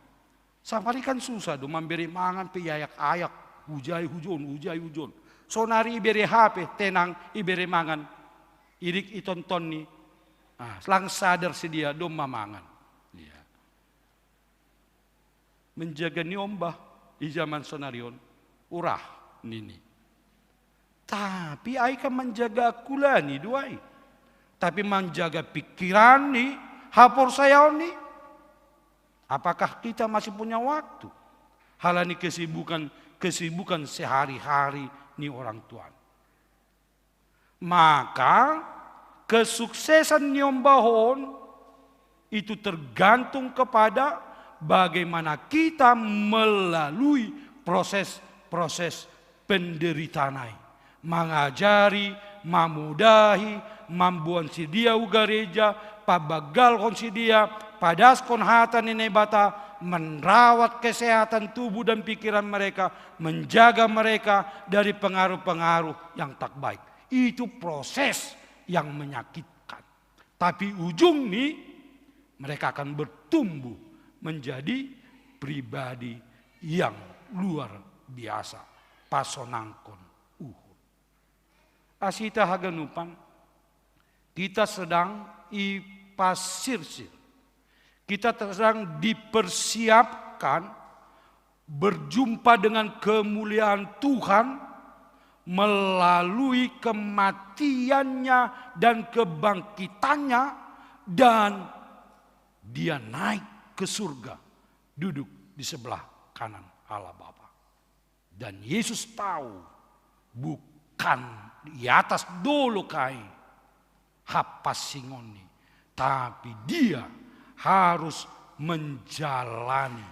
Safari kan susah do, mambere mangan pe iayak-ayak, hujai hujon, hujai hujon. Sonari ibere hape, tenang, ibere mangan. Irik itonton ni, ah, lang sadar sidea domma mangan. Iya. Menjaga niombah di zaman sonari on, urah nini. Tapi ai kan manjaga angkulani do ai. Tapi manjaga pikiranni, haporsayaonni. Apakah kita masih punya waktu? Halani kesibukan, kesibukan sehari-hari ni orang tuan. Maka kesuksesan niombah on itu tergantung kepada bagaimana kita melalui proses-proses penderitaan ai. Mangajari, mamudahi, mamboan sidea hu gareja, pabanggalhon sidea, padaskon hata ni Naibata, merawat kesehatan tubuh dan pikiran mereka, menjaga mereka dari pengaruh-pengaruh yang tak baik. Itu proses yang menyakitkan. Tapi ujungni mereka akan bertumbuh menjadi pribadi yang luar biasa. Pasonangkon uhur. Asi hita haganupan, kita sedang ipasirsir. Kita sedang dipersiapkan berjumpa dengan kemuliaan Tuhan melalui kematiannya dan kebangkitannya, dan dia naik ke surga, duduk di sebelah kanan Allah Bapa. Dan Yesus tahu bukan di atas dolok ai hapasingonNi, tapi dia harus menjalani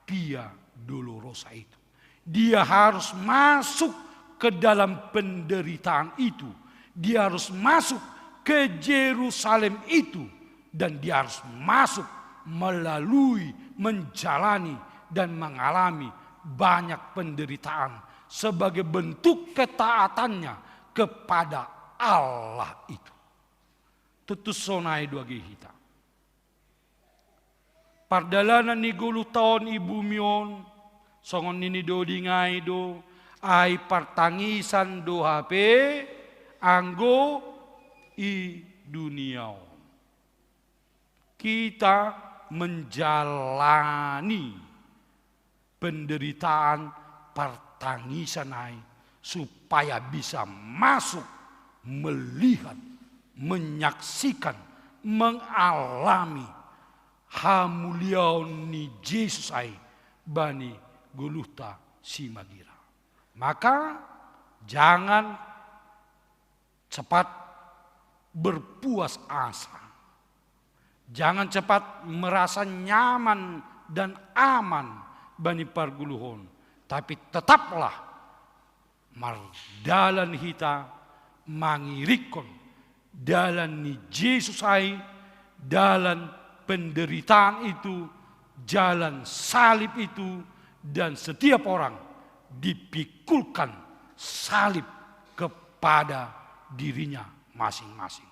Via Dolorosa itu. Dia harus masuk ke dalam penderitaan itu. Dia harus masuk ke Yerusalem itu. Dan dia harus masuk melalui, menjalani, dan mengalami banyak penderitaan sebagai bentuk ketaatannya kepada Allah itu. Tutu sonai do age hita. Pardalanan ni goluhta on i bumi on, songon nini do dingai do, ai partangisan do hape anggo i dunia on. Kita menjalani penderitaan partangisan ai, supaya bisa masuk, melihat, menyaksikan, mengalami hamuliaon ni Jesus ai bani goluhta simagira. Maka jangan cepat berpuas asa. Jangan cepat merasa nyaman dan aman bani pargoluhon, tapi tetaplah mardalan hita mangirikon dalan ni Jesus ai, dalan penderitaan itu, jalan salib itu, dan setiap orang dipikulkan salib kepada dirinya masing-masing.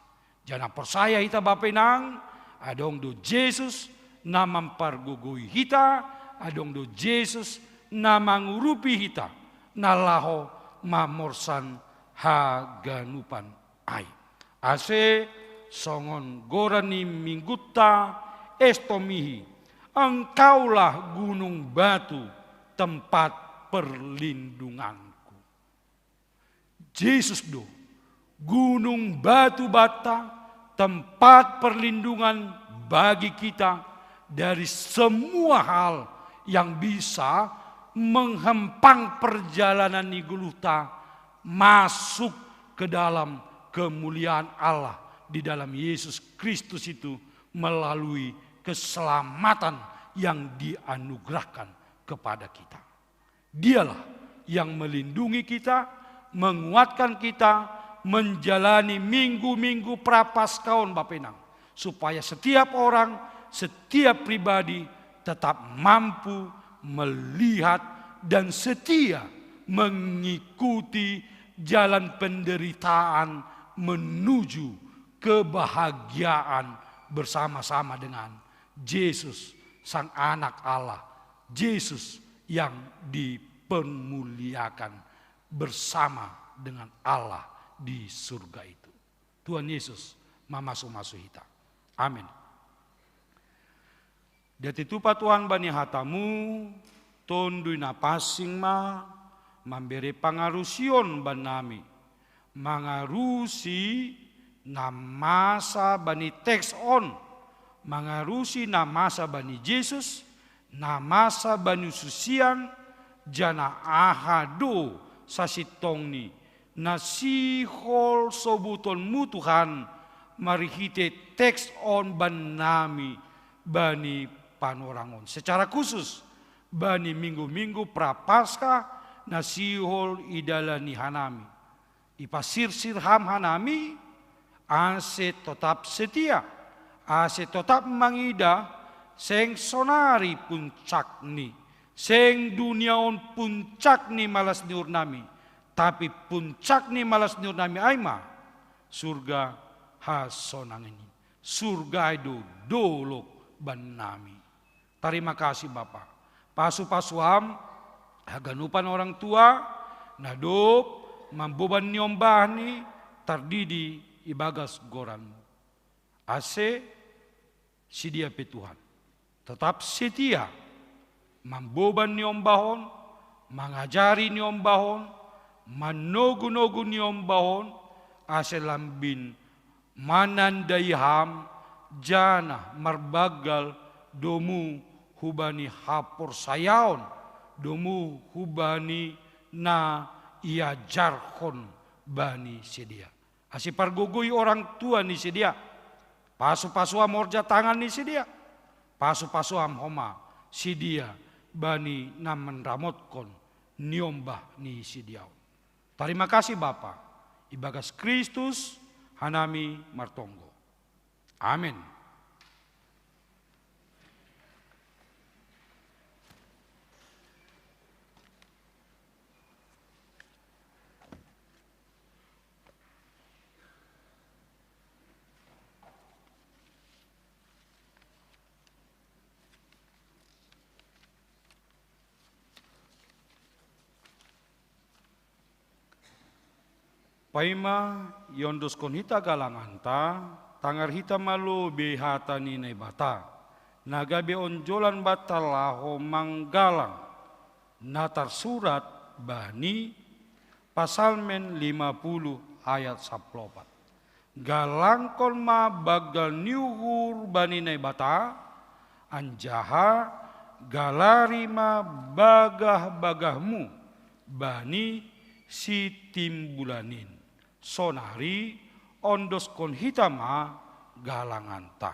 Jangan percaya hita bapa inang, adong do Jesus na mampargogoi hita, adong do Jesus na mangurupi hita, na laho mamorsan haganupan ai. Ase songon goran ni minggunta, esto mihi, engkaulah gunung batu, tempat perlindunganku. Jesus do gunung batu bata, tempat perlindungan bagi kita dari semua hal yang bisa menghempang perjalanan ni goluhta masuk ke dalam kemuliaan Allah di dalam Yesus Kristus itu melalui keselamatan yang dianugerahkan kepada kita. Dialah yang melindungi kita, menguatkan kita, menjalani minggu-minggu Prapaskah on bapa inang, supaya setiap orang, setiap pribadi tetap mampu melihat dan setia mengikuti jalan penderitaan menuju kebahagiaan bersama-sama dengan Jesus, Sang Anak Allah, Jesus yang dipermuliakan bersama dengan Allah di surga itu. Tuhan Yesus mamasu-masu hita. Amin. Dia titupa Tuhan bani hatamu, Tonduy Napansing ma mambere pangarusion bannami, mangarusi na masa bani teks on, mangarusi na masa bani Jesus, na masa bani susian, jana aha do sasintongni na sihol sobutonmu Tuhan, marhite teks on bannami bani panorang on. Secara khusus bani minggu-minggu Prapaskah na sihol idalani hanami. Ipasirsir Ham hanami, ase totap setia, ase totap mangida, seng sonari puncakni, seng dunia on puncakni malas ni uhurnami, tapi puncakni malas ni uhurnami ai ma surga hasonangan i. Surga ai do dolok bannami. Tarima kasih Bapa. Pasu-pasu Ham haganupan orang tua na dob mamboban niombahni tardidi ibagas goranmu. Ase sidia pe Tuhan, totap setia mamboban niombah on, mangajari niombah on, manogu-nogu niombah on, ase lambin manandai Ham, jana marbanggal domu hubani haporsayaon, domu hubani na iajarhon bani sedia. Ase pargogoi orang tua ni sedia, pasu-pasu Ham horja tangan ni sedia, pasu-pasu Ham homa sedia bani na manramotkon niombah ni sedia on. Tarima kasih Bapa, ibagas Kristus hanami martonggo. Amen. Paima iondoskon hita galanganta, tangar hita ma lobei hata ni Naibata, na gabe onjolan banta laho manggalang, na tarsurat bani Pasalmen lima puluh ayat saplopat. Galangkon ma banggal ni uhur bani Naibata, anjaha galari ma bagah-bagahmu bani si timbulanin. Sonari ondoskon hita ma galanganta.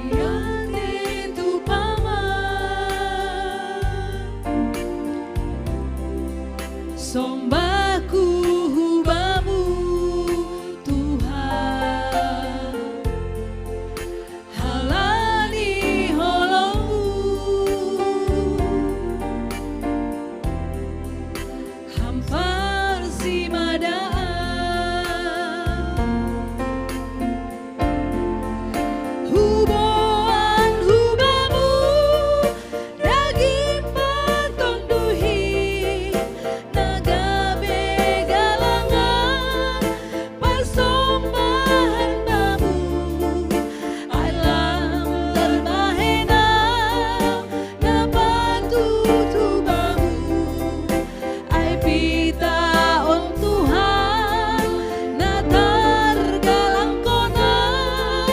Diante tu pama, sombaku hubamu Tuhan. Halani holomu, hampar si madaan. Huboan hubamu daging patonduhi, na gabe galangan pasombahan bamu, ai lam tarbahenau na patut hubamu. Ai pita on Tuhan, na targalangkon au,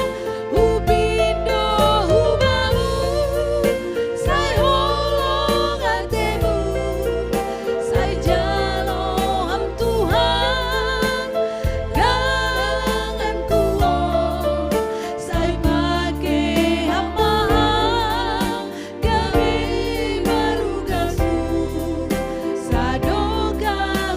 hupindo hubamu, sai holong atemu, sai jalo ham Tuhan, galanganku on, sai pake ham ma au, gabe barugasku, sadokah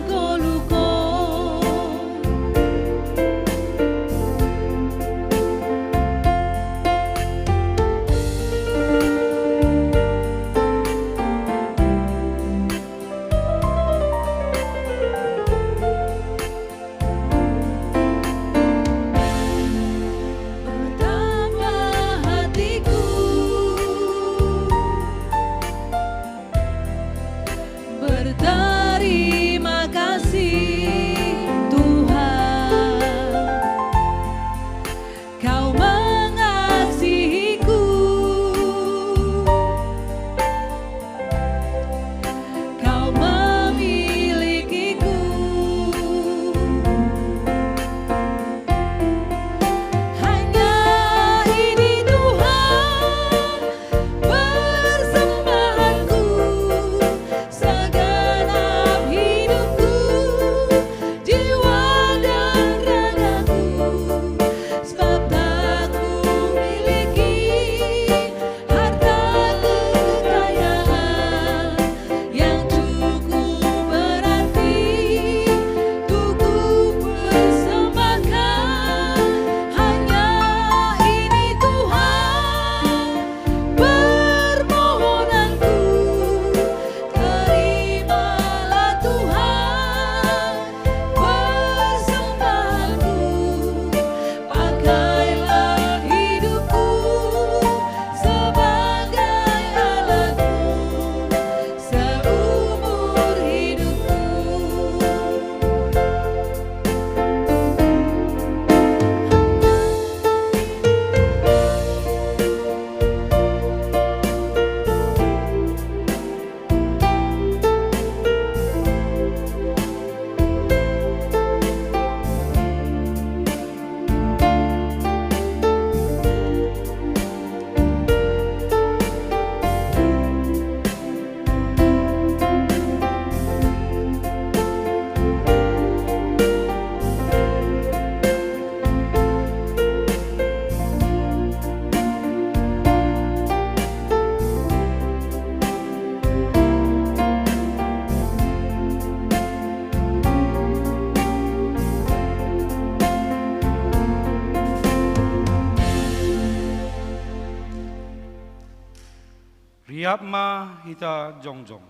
Siap ma hita jongjong.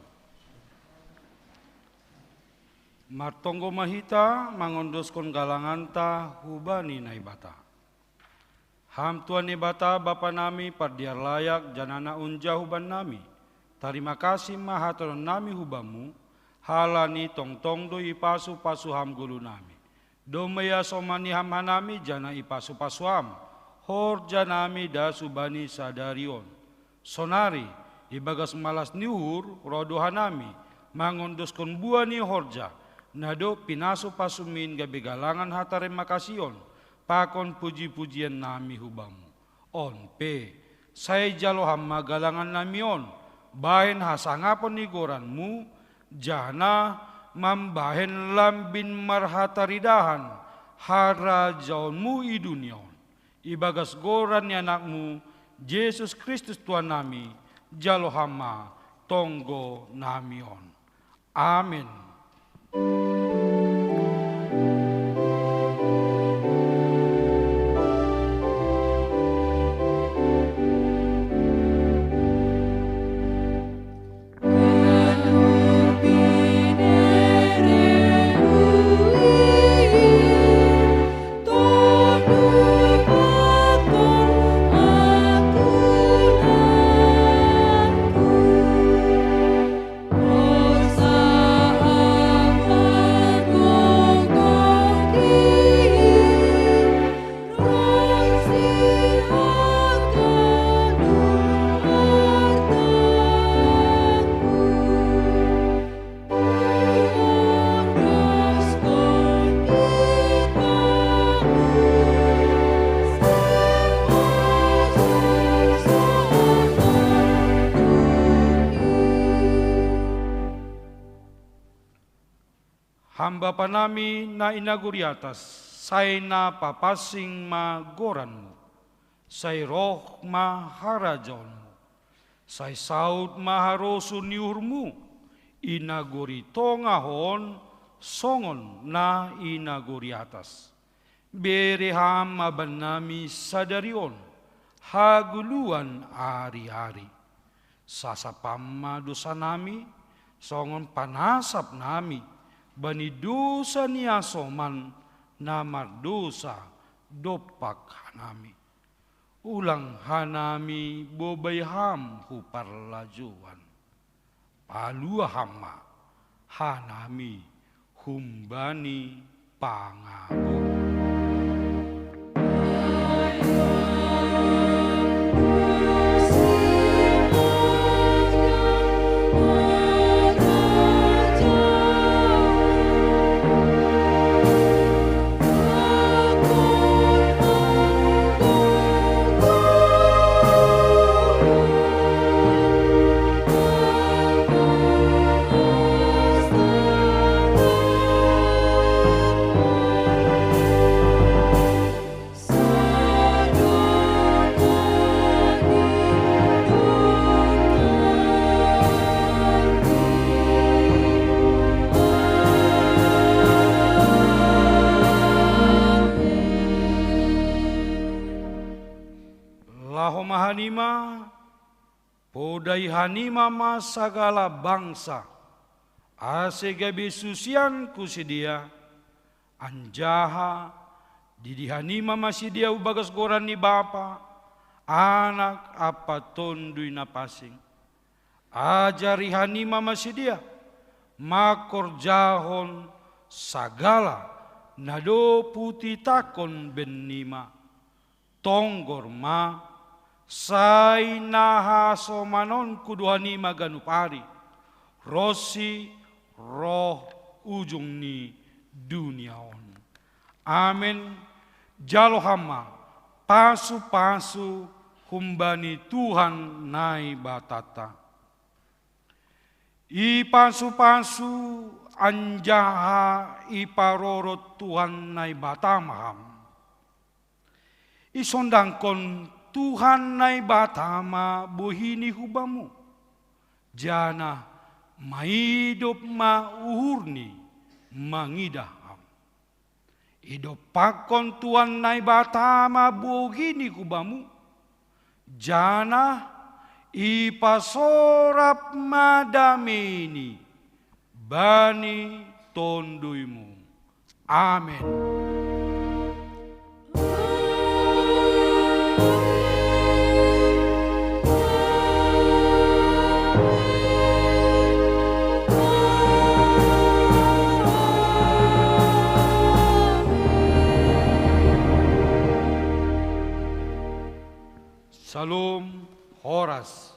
Martonggo ma hita mangondoskon galanganta hubani Naibata. Ham Tuhan Naibata, Bapa nami, pardiar layak janana unja huban nami. Tarima kasih ma hatonon nami hubamu, halani tongtong do ipasu-pasu ham golu nami. Domma iasomani ham hanami janah ipasu-pasu ham horja nami das hubani sadari on. Sonari, ibagas malas ni uhur, roh do hanami mangondoskon buah ni horja, na dob pinasu-pasumin gabe galangan hatarima kasih on pakon puji-pujian nami hubamu. On pe, sai jalo ham ma galangan nami on bahen hasangapon ni goranmu, janah mambahen lambin marhataridahan harajaonmu i dunia on. Ibagas goran ni Anakmu, Jesus Kristus Tuhan nami, jalo ham ma tonggo nami on. Amen. Ham Bapa nami na i nagori atas, sai na papansing ma goranmu, sai roh ma harajaonmu, sai saud ma harosuh ni uhurmu i nagori tongah on songon na i nagori atas. Bere ham ma bannami sadari on hagoluhan ari-ari. Sasap ham ma dosanami, songon panasap nami bani dosa ni hasoman na mardosa dompak hanami. Ulang hanami bobai ham hu parlajouan. Palua ham ma hanami humbani pangabo. Laho ma hanima, podai hanima ma sagala bangsa, ase gabe susianku sidea, anjaha didi hanima ma sidea hu bagas goran ni Bapa, Anak ampa Tonduy Napansing. Ajari hanima ma sidea mangkorjahon sagala na dob hutitahkon bennima. Tonggor ma, sai na hasomanonku do hanima ganup ari, ronsi roh ujung ni dunia on. Amen. Jalo ham ma pasu-pasu humbani Tuhan Naibatanta. Ipasu-pasu anjaha iparorot Tuhan Naibata ma ham. Isondangkon Tuhan Naibata ma bohi ni hubamu, janah maidop ma uhurni mangidah ham. Idompakkon Tuhan Naibata ma bohi ni hubamu, janah Ipasorap ma dameiNi bani tonduymu. Amen. Shalom, horas.